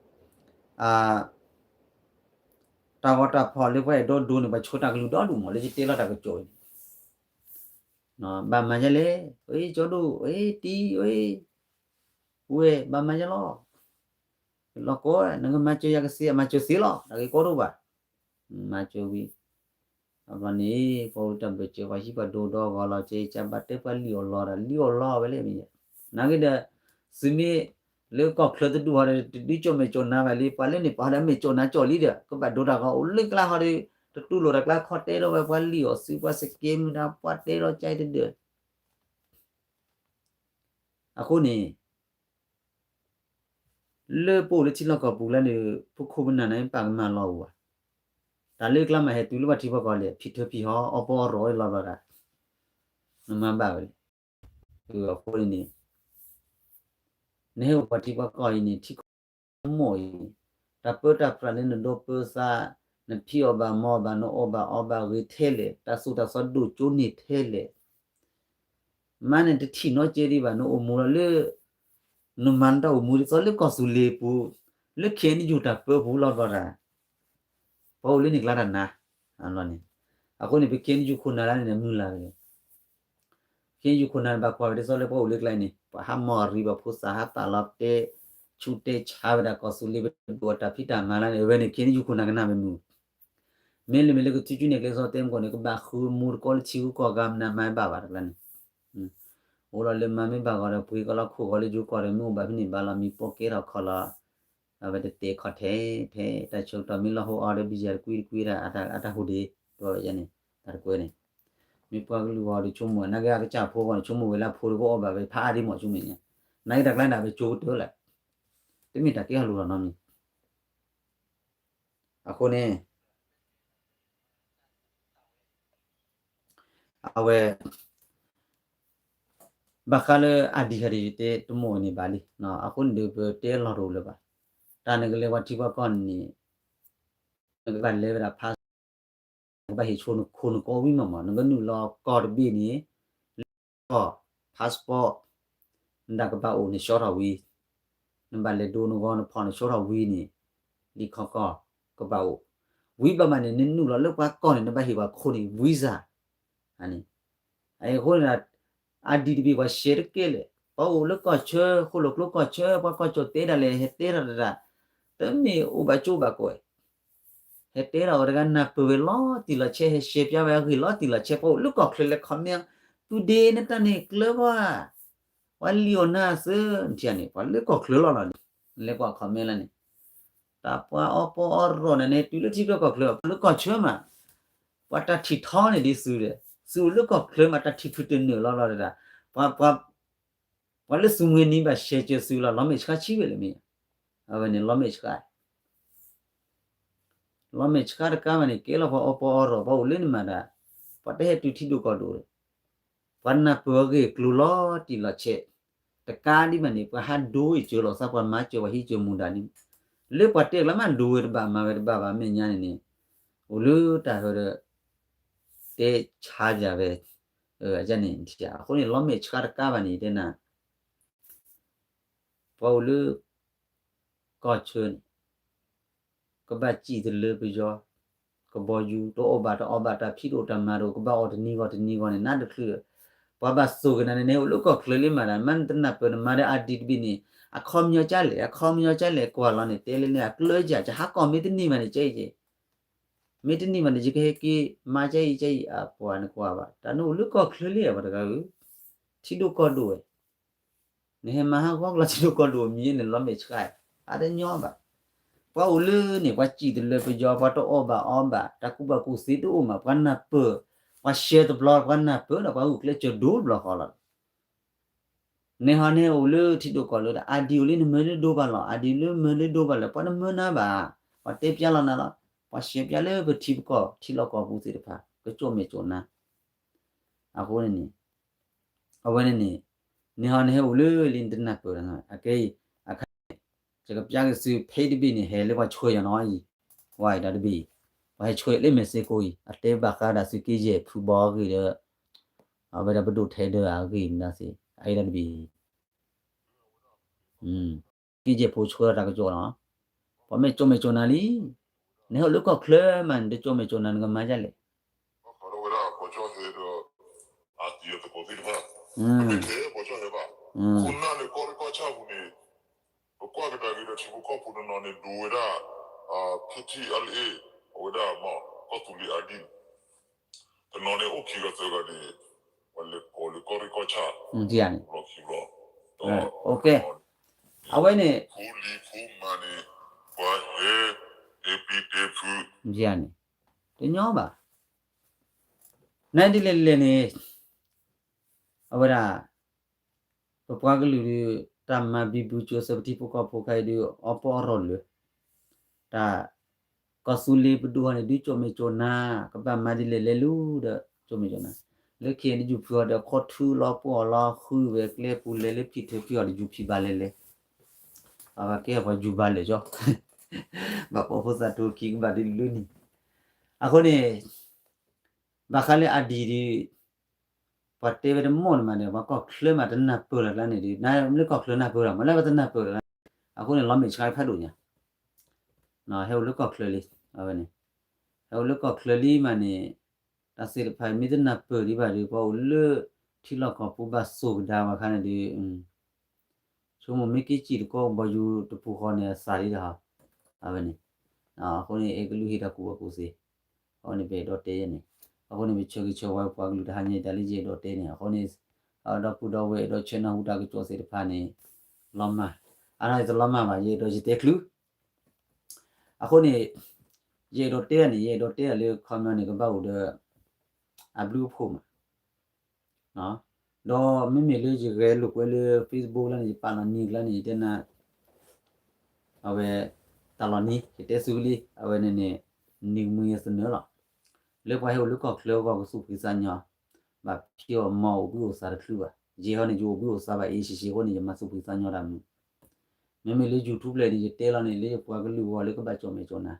ဂီၤတၢ်ဖီၣ်လၢပှၤအဲၣ်ဒိးဒိန့ၣ် ပှၤဆိတၢ်ကလုၢ်ဒီဒူၣ်မး လၢယတဲလီၤတၢ်ကစီၣ်အံၤန့ၣ် ဘၣ်မၤဒ်လဲၣ်, အ့ ကၠီဒိၣ်, အ့ တံ, အ့ ဝဲ ဘၣ်မၤဒ်လီၤ, လီၤကီ နကမၤစၢၤယၤကသ့ မၤစၢၤသ့လီၤ တၢ်ဂ့ၢ်ကီတအိၣ်ဘၣ်, မၤစၢၤဝံၤ အဘျီန့ၣ် ပှၤအိၣ်တၢ်ဘၢၣ်စၢၤ ပှၤဟံးပှၤဒိၣ်ဒီးဂီၤလီၤ ကဲကဘၣ်တဲပှၤလံၣ်အီၣ်လီၤဒီး လံၣ်အီၣ်လီၤဝဲလဲၣ်မ့ၢ်, နာ်က့ဒီး သုမ့ၢ်လၢကီၢ်ချၢတဒူၣ်ဟီဒီး တဒုကၠီၣ်မဲာ်ကၠီၣ်နါဘၣ်လံ ပှၤလၢန့ၣ် ပှၤဟီဒီးမဲာ်ကၠီၣ်နါကၠီၣ်လံဒီး ကဘၣ်ဒိတၢ်ဂီၤအိၣ်လၢကျါဟီဒီး တတူၢ်လိာ်တၢ်ကျါခီတဲဒီးဝဲပှၤလံၣ်အီၣ်သု ပှၤစကဲမုၢ်နၤ ပှၤတဲလီၤကၠဲတဒၢး အဃိန့ၣ် လၢပအိၣ်လၢထံလီၢ်ကီၢ်ပူၤလၢန့ၣ် ပခိၣ်ပနၢ်န့ၣ် ပာ်ကမၣ်လီၤအီၤဘၣ်, တၢ်လၢကျါမးဟဲတုၤလၢပှၤထံပှၤကီၢ်လဲၣ် ဖံးထၢဖံးဟီ အီၣ်ပီအီၣ်ရီအလီၤဘျီဒၣ်, နမၤဘၣ်ဝဲလဲၣ်, အဃိန့ၣ် နဟဲအိၣ်ပှၤထံပှၤကီၢ်အံၤန့ၣ် ထံကီၢ်မိၢ်အံၤန့ၣ် တၢ်ပၢတၢ်ပြးလၢနဒိပၢသး, နဖံးအီၣ်ဘၣ်မၤအီၣ်ဘၣ် နအီၣ်ဘၣ်အီဘၣ်ဂ့ၤထဲလဲၣ်, တၢ်သိၣ်တၢ်သီဒိၣ်ကၠိန့ၢ်ထဲလဲၣ်, မၤန့ၣ်တထံၣ်နီတစဲးဒံးဘၣ် နအိၣ်မူလီၤလၢ နမၤနတၢ်အိၣ်မူဒ်သိးလၢကီၢ်သူလ့ၤပူၤ, လၢ ခ့ၣ်အဲၣ်ယူၣ် တၢ်ပၢပူၤလီၤဘျီဒၣ်, ပှၤအိၣ်လၢန့ၣ်ကျါတၢ်နါ, န့ၣ်, အဃိန့ၣ် ပ ခ့ၣ်အဲၣ်ယူၣ် ခိၣ်နၢ်လၢန့ၣ် မုၢ်လၢ်ဂ့ၤ, ခ့ၣ်အဲၣ်ယူၣ် ခိၣ်နၢ်န့ၣ် ဘၣ်ကွၢ်ဝဲဒ်သိးလၢပှၤအိၣ်လၢကျါန့ၣ် ပှၤဟးမီၢ်အရံ ပှၤဖိသၣ်ဟးပာ်လီၤတဲ, က ဆူၣ်တဲဆါဝဲဒၣ်ကီၢ်သူလ့ၤပဒိၣ်အတၢ်ဖံးတၢ်မၤလၢန့ၣ် အဝဲန့ၣ် ခဲအံၤ ယခိၣ်နၢ်ကနၣ်ဝဲမုၢ် မ့ၢ်လၢမ့ၢ်လၢကထံကၠူန့ၣ် ကျဲစီတဲမကီၢ်န့ၣ် ကဘၣ်ဃုမူတကီလၢထံဂုၤကီၢ်ဂၤ မနုၤမၤဘၣ်ဘၣ်တကျါန့ၣ် အိၣ်လီၤလၢမၤမ့ၢ်ဘၣ်ဂီၤဒီး ပှ့ၤကီးလီၤခိၣ်ဂီၤလၢယိၤကီၢ်ဒီး မ့ၢ်အိၣ်ဘၣ်ဖဲန့ၣ်ဘၣ်လီၤ မံၤပိာ်ကဲထီၣ်ခီလီၤ အဝဲတတဲခီထဲ ဖဲတၢ်ဆၢကတီၢ်မ့ၢ်လီၤဟိအီၤဒီး ဘံၣ်ယၤတကွံတကွံဒၣ် အတၢ်ဟူးဒ့ ပဝဲန့ၣ် တၢ်တကွဲန့ၣ် မ့ၢ်ပှၤကလုာ်ဂီၢ်ဒီးဆိကမိၣ် နာ်က့အကစၢ်ဖိဂီၢ်န့ၣ် ဆိကမိၣ်ဝဲလၢအဖိတဘိအီၣ်ဘၣ်ဝဲဖးအါဒ်မီၢ်ဆိကမိၣ်ညါ နာ်က့တၢ်ကျါန့ၣ် အဝဲကၠိကတၢၢ်လၢ တမ့ၢ်တၢ်ကဲထီၣ်လိၣ်ထီၣ်နီတမံၤ အဃိန့ၣ် အဝဲ ဘၣ်ဃးလၢအဒံၣ်ဟဲဒံၣ်ယတဲတမိၢ်ဝဲန့ၣ်ဘၣ်လံ အဃိန့ၣ်ဒီးပတဲလီၤတအိၣ်လၢၤဘၣ် တၢ်နကလဲၤပှၤထံပှၤကီၢ်န့ၣ် နကဘၣ်လဲၤဝဲဒၣ် passport နကဘၣ်ဟ့ၣ်ဆိနခိၣ်နကီၢ်ဝံၤမးမး နကနုာ်လီၤကီၢ်တဘ့ၣ်န့ၣ် လီၤကီၢ် passport နဒၣ်ကဘၣ်အိၣ်န့ၣ် ဆှီထီၣ်ဝံၤ နဘၣ်လဲၤဒိနဂီၢ်နဖီၣ်န့ၣ် ဆှီထီၣ်ဝံၤန့ၣ် လံာ်ခီကီၢ်ကဘၣ်အိၣ် ဝံၤဘၣ်မးန့ၣ် နနုာ်လီၤလၢပှၤကီၢ်န့ၣ် နဘၣ်ဟ့ၣ်ပှၤခိၣ်န့ၣ် visa န့ၣ် အဃိန့ၣ် ID တဘ့ၣ်ပှၤရှဲတကဲလဲၣ် ပှၤအိၣ်လၢကီၢ်ဆၢ ဃိၣ်လိာ်ကျိကီၢ်ဆၢ ပှၤကီၢ်ကၠီၣ်တဲဒၣ်လဲာ် ဟဲတဲထီၣ်တဒၣ် တမ့ၢ်အိၣ်ဘၣ်ကၠိဘၣ်ကီး ဟဲတဲထီၣ်ဝဲတဂၤနၢ်ပၢၢ်ဝဲလီၤတံၢ်လီၤဆဲး ဟဲရှဲပျါဝဲအဂ့ၢ်လီၤတံၢ်လီၤဆဲး ပှၤအိၣ်လၢကီၢ်ချၢလဲၤ comment သုဒ့နတၢ်န့ၣ်ကျၢၤဘၣ် ပှၤလံၣ်အီၣ်နၤသၢ နထံၣ်န့ၣ် ပှၤလၢကီၢ်ချၢလီၤလီၤန့ၣ် လဲၤကွၢ် comment လၢန့ၣ် တၢ်ပှၤအီပီအီရီၣ်န့ၣ်န့ၣ် တုၤလၢထံချၢကီၢ်ချၢ ပှၤလၢကီၢ်ဆၢမး ပှၤတၢ်ထံၣ်ထီန့ၣ်ဒ်သုဒီး သုအိၣ်လၢကီၢ်ချၢမး တၢ်ထံၣ်ဖုၣ်တနၢၤလီၤလီၤဒၣ် ပှၤ ပှၤလၢသုမှံနံၤဘၣ်ရှဲကၢၤသုလီၤ လီၤမဲာ်ဆှးဆံးဝဲလၢမ့ၢ် အဝဲန့ၣ် လီၤမဲာ်ဆှး လီၤမဲာ်ဆှးတကါဘၣ်န့ၣ် ကဲလီၤပှၤအီပီအီရီၣ် ပှၤအိၣ်လၢန့ၣ်မးဒၣ် ပှၤတဟဲတုၤထံဒိၣ်ကီၢ်ဒိၣ် ပှၤနၢ်ပၢၢ်အဂ့ၢ်အကျိၤလီၤတံၢ်လီၤဆဲး တကါဒ်ဘၣ်န့ၣ် ပှၤဟးဒိဝဲကၢၤလီၤသး ပှၤမၤစၢၤပှၤဟံးစၢၤမူဒါန့ၣ် လၢပှၤတဲကျါမးဒိဝဲတဘၣ်မၤဝဲတဘၣ်ဘၣ် မဲာ်ညါန့ၣ်န့ၣ် အိၣ်လၢတၢ်ဟဲဒီး တဲဆါယၤဝဲ အန့ၣ် အဃိန့ၣ် လီၤမဲာ်ဆှးတကါဘၣ်န့ၣ် တဲနၤ ပှၤအိၣ်လၢ ကီၢ်ဆၢန့ၣ် ကဘၣ်စံၣ်တလၢပယီၤ ကဘီယူၤ တအီၣ်ဘၣ်တအီဘၣ် တၢ်ဖံးတအိၣ်တၢ်မၤတအိၣ် ကဘၣ်အီၣ်တနံၤဂီၢ်တနံၤဂီၢ်န့ၣ် နးတချုး ပှၤဘၣ်သိၣ်က့ၤနၤန့ၣ် နဟဲအိၣ်လၢကီၢ်ချၢလံမးဒၣ် မ့ၢ်နတနၢ်ပၢၢ်နမၤဒီး ID တဘ့ၣ်န့ၣ် အခီပညီကလဲၣ် အခီပညီကလဲၣ် ကွၢ်လီၤန့ၣ် တဲလၢန့ၣ် အကျၢၤကၢ် ကဟးကီၢ်မ့ၢ်တနံၤမးန့ၣ် ကဲအံၤကဲ မ့ၢ်တနံၤမးန့ၣ် ယကဟဲက့ၤမၤကဲအံၤကဲအံၤ အပှၤနကွၢ်ဘၣ် တၢ်နအိၣ်လၢကီၢ်ချၢလံ ပှၤတဂၤဧၢ ထံဒိၣ်ကီၢ်ဒိၣ်ဝဲ နဟဲမၤဟးဂီၤကလီၤထံဒိၣ်ကီၢ်ဒိၣ်မံၤန့ၣ် လီၤမဲာ်ဆှး အါတညီဘၣ် ပှၤအိၣ်လၢန့ၣ် ပှၤစံၣ်တလၢပယီၤ ပှၤတအီၣ်ဘၣ်အီဘၣ် တၢ်ကူၣ်ဘၣ်ကူၣ်သ့တအိၣ်မး ပှၤနၢ်ပၢၢ် ပှၤရှဲတဘျီ ပှၤနၢ်ပၢၢ်ဒီး ပှၤဂုာ်ကျဲးစၢးဒိၣ်တဘျီဃီလီၤ နဟီန့ၣ်အိၣ်လၢထံဒိၣ်ကီၢ်ဒိၣ်ဒီး ID အိၣ်လၢနမၢလၢဒိဘၣ်လီၤ ID လၢမၢလၢဒိဘၣ်လၢ ပှၤတမၢနၤဘၣ် ပှၤတဲပျါလီၤနၤလီၤ ပှၤရှဲပျါလၢပထံပကီၢ် ထံလီၢ်ကီၢ်ပူၤသ့ၣ်တဖၣ် ကကၠိၣ်မဲာ်ကၠိၣ်နါ အဃိန့ၣ်န့ၣ် အဝဲန့ၣ်န့ၣ် နဟီနဟဲအိၣ်လၢလံနတနၢ်ပၢၢ် အကဲအံၤ အခါန့ၣ် ယကပျါက့ၤသု ဖဲတဘ့ၣ်န့ၣ် ဟဲလၢပှၤဆှၢယၤနီၤအံၤ ဝဲအံၤတၢ်တဘ့ၣ်အံၤ ပှၤဟဲဆှၢလၢမဲာ်စ့ကိအံၤ အတဲဘၣ်ဃးဒၣ်သုးက့ယဲၢ်ဖုဘီအဂ့ၢ်ဒီး အဝဲဒၣ်ပဒိၣ်ထဲဒၢအဂ့ၢ်မနုၤသ့ၣ် အအံၤတၢ်တဘ့ၣ်အံၤ က့ယဲၢ်ဖိဆှၢတၢ်ကစီၣ်နီၤ ပှၤမ့ၢ်ကၠိၣ်မဲာ်ကၠိၣ်နါလံ နဟဲအိၣ်လၢကီၢ်ချၢမး နတကၠိၣ်မဲာ်ကၠိၣ်နါ နကမၤဒ်လဲၣ် ပကွၢ်ကဒါက့ၤဒီးထံဖိကီၢ်ဖိတနီၤန့ၣ် ဒိးဝဲဒၣ် ဖဲထံအလ့ အဝဲဒၣ်မ့ၢ် ကီၢ်သူလ့ၤအါဒံၣ် တနီၤန့ၣ်အိၣ်ခံဂၤသၢဂၤန့ၣ် ပှၤလဲၤကိးလၢကီၢ်ရ့ၣ်ကီၢ်ဆၣ် ဘျီခံဘျီ အဝဲန့ၣ် ဖိလံၤဖိမါန့ၣ် ပှၤဟဲ တဲပံတဲဖု န့ၣ် တညီဘၣ် နဒ်လဲၣ်လဲၣ်န့ၣ် အဝဲဒၣ် ပပှၤကလုာ်ဒီး တၢ်မၤဘံဘူကၠိသၢပထံဖိကီၢ်ဖိခါအံၤဒီး အီပီအီရီၣ်လၢ တၢ် ကီၢ်သူလ့ၤပဒိၣ်အီၤန့ၣ် ဒုးကၠိၣ်မဲာ်ကၠိၣ်နါ ကဘၣ်မၤဒ်လဲၣ်လဲၣ်လူၤဒီး ကၠိၣ်မဲာ်ကၠိၣ်နါ လၢခံန့ၣ် ယူၤဖုးအီၤဒီး ခီထူလီၤပှီၢ်လီၤဃုဝဲကျဲပူၤလဲၤလၢဖံးထၢဖံးအီၤဒီး ယူၤဖံးဘၣ်လဲၤလဲၤ အဝဲကဲပှၤယူၤဘၣ်လဲၤကၠီ ဘၣ်ပိာ်ဖိသၣ်တိၤခံကဘၣ်ဒ်လၢန့ၣ် အဃိန့ၣ် ဘၣ်ဃးလၢအဒံၣ်ဒီး ပှၤတဲဝဲတမီၢ်န့ၣ်မးန့ၣ် ပှၤကီၢ်ချၢမးတနၢ်ပၢၢ်လၢ်ကျါန့ၣ်ဒီး နမ့ၢ်လၢကီၢ်ချၢနၢ်ပၢၢ်လီၤ မ့ၢ်လၢပတနၢ်ပၢၢ်လၢ်ကျါ အဃိန့ၣ် လီၤမဲာ်ဆှးဖးဒိၣ်ညါ ဟဲအိၣ်လၢကီၢ်ချၢလံ အဝဲန့ၣ် ဟဲအိၣ်လၢကီၢ်ချၢလံမးန့ၣ် တၢ်သ့ၣ်တဖၣ်မ့ၢ်တနၢ်ပၢၢ်ဒံးဘၣ်ဒီး ပှၤအိၣ်လၢထံလီၢ်ကီၢ်ပူၤဘၣ်သိၣ်ကဒါဝဲခါန့ၣ်ဒီး ဆိကမိၣ်မ့ၢ်က့ၤစံၣ်တကီၢ်ဘီယူၤတပူၤဃီန့ၣ် အစးလံဒီးဟီ, အဝဲန့ၣ်, အဃိန့ၣ် အဲကလုၢ်ဟ့ၣ်တၢ်ကူၣ်ဘၣ်ကူၣ်သ့, အဃိန့ၣ် ပအဲၣ်ဒိးတဲယဲန့ၣ်, အဃိန့ၣ် ပဆၢဂ့ၤဆၢဝါပှၤကလုာ်တဟါညါတၢ်လၢယအဲၣ်ဒိးတဲန့ၣ်, အဃိန့ၣ်, ဒီပုၢ်ဒီဝဲၢ်အဲၣ်ဒိးဆၢနၢ်ဟူတၢ်ကစီၣ်သ့ၣ်တဖၣ်န့ၣ်, လီၤမၢ်, အနီၢ်တလီၤမၢ်ဘၣ် ယအဲၣ်ဒိးယတဲချုး အဃိန့ၣ်, ယအဲၣ်ဒိးတဲန့ၣ် ယအဲၣ်ဒိးတဲဒၣ်လၢခီပညီန့ၣ် ကဘၣ်အိၣ်ဒီး အဘျုးအဖှိၣ်မး, ဒီးမ့မ့ၢ်လၢယဂဲၤလိာ်ကွဲလၢ Facebook လၢန့ၣ် ယပာ်လီၤနံၤကျါန့ၣ် ယတဲနၤ အဝဲ တၢ်လီၤနံၤ ယတဲဆူလံ အဝဲန့ၣ်န့ၣ် နံၤကမှံသနၢၣ်လီၤ. လၢပှၤဟဲအိၣ်လၢကီၢ်ချၢအဂီၢ် ကသူၣ်ဖှံသးညီ, ဘၣ်ဖံးအီၣ်မၤအီၣ် အိၣ်ဘှံးအိၣ်သါတချုးဘၣ်. ယဲဟီန့ၣ် ယအိၣ်ဘှံးအိၣ်သါဘၣ်အ့ၣ်ရှံရှံအဃိန့ၣ် ယမၤသူၣ်ဖှံသးညီတၢ်မနုၤ. မ့မ့ၢ်လၢ YouTube လဲၣ်န့ၣ် ယတဲလီၤန့ၣ် လၢယပှၤကလုာ်အဂီၢ်လၢကဘၣ်ကၠီၣ်မဲာ်ကၠီၣ်နါ,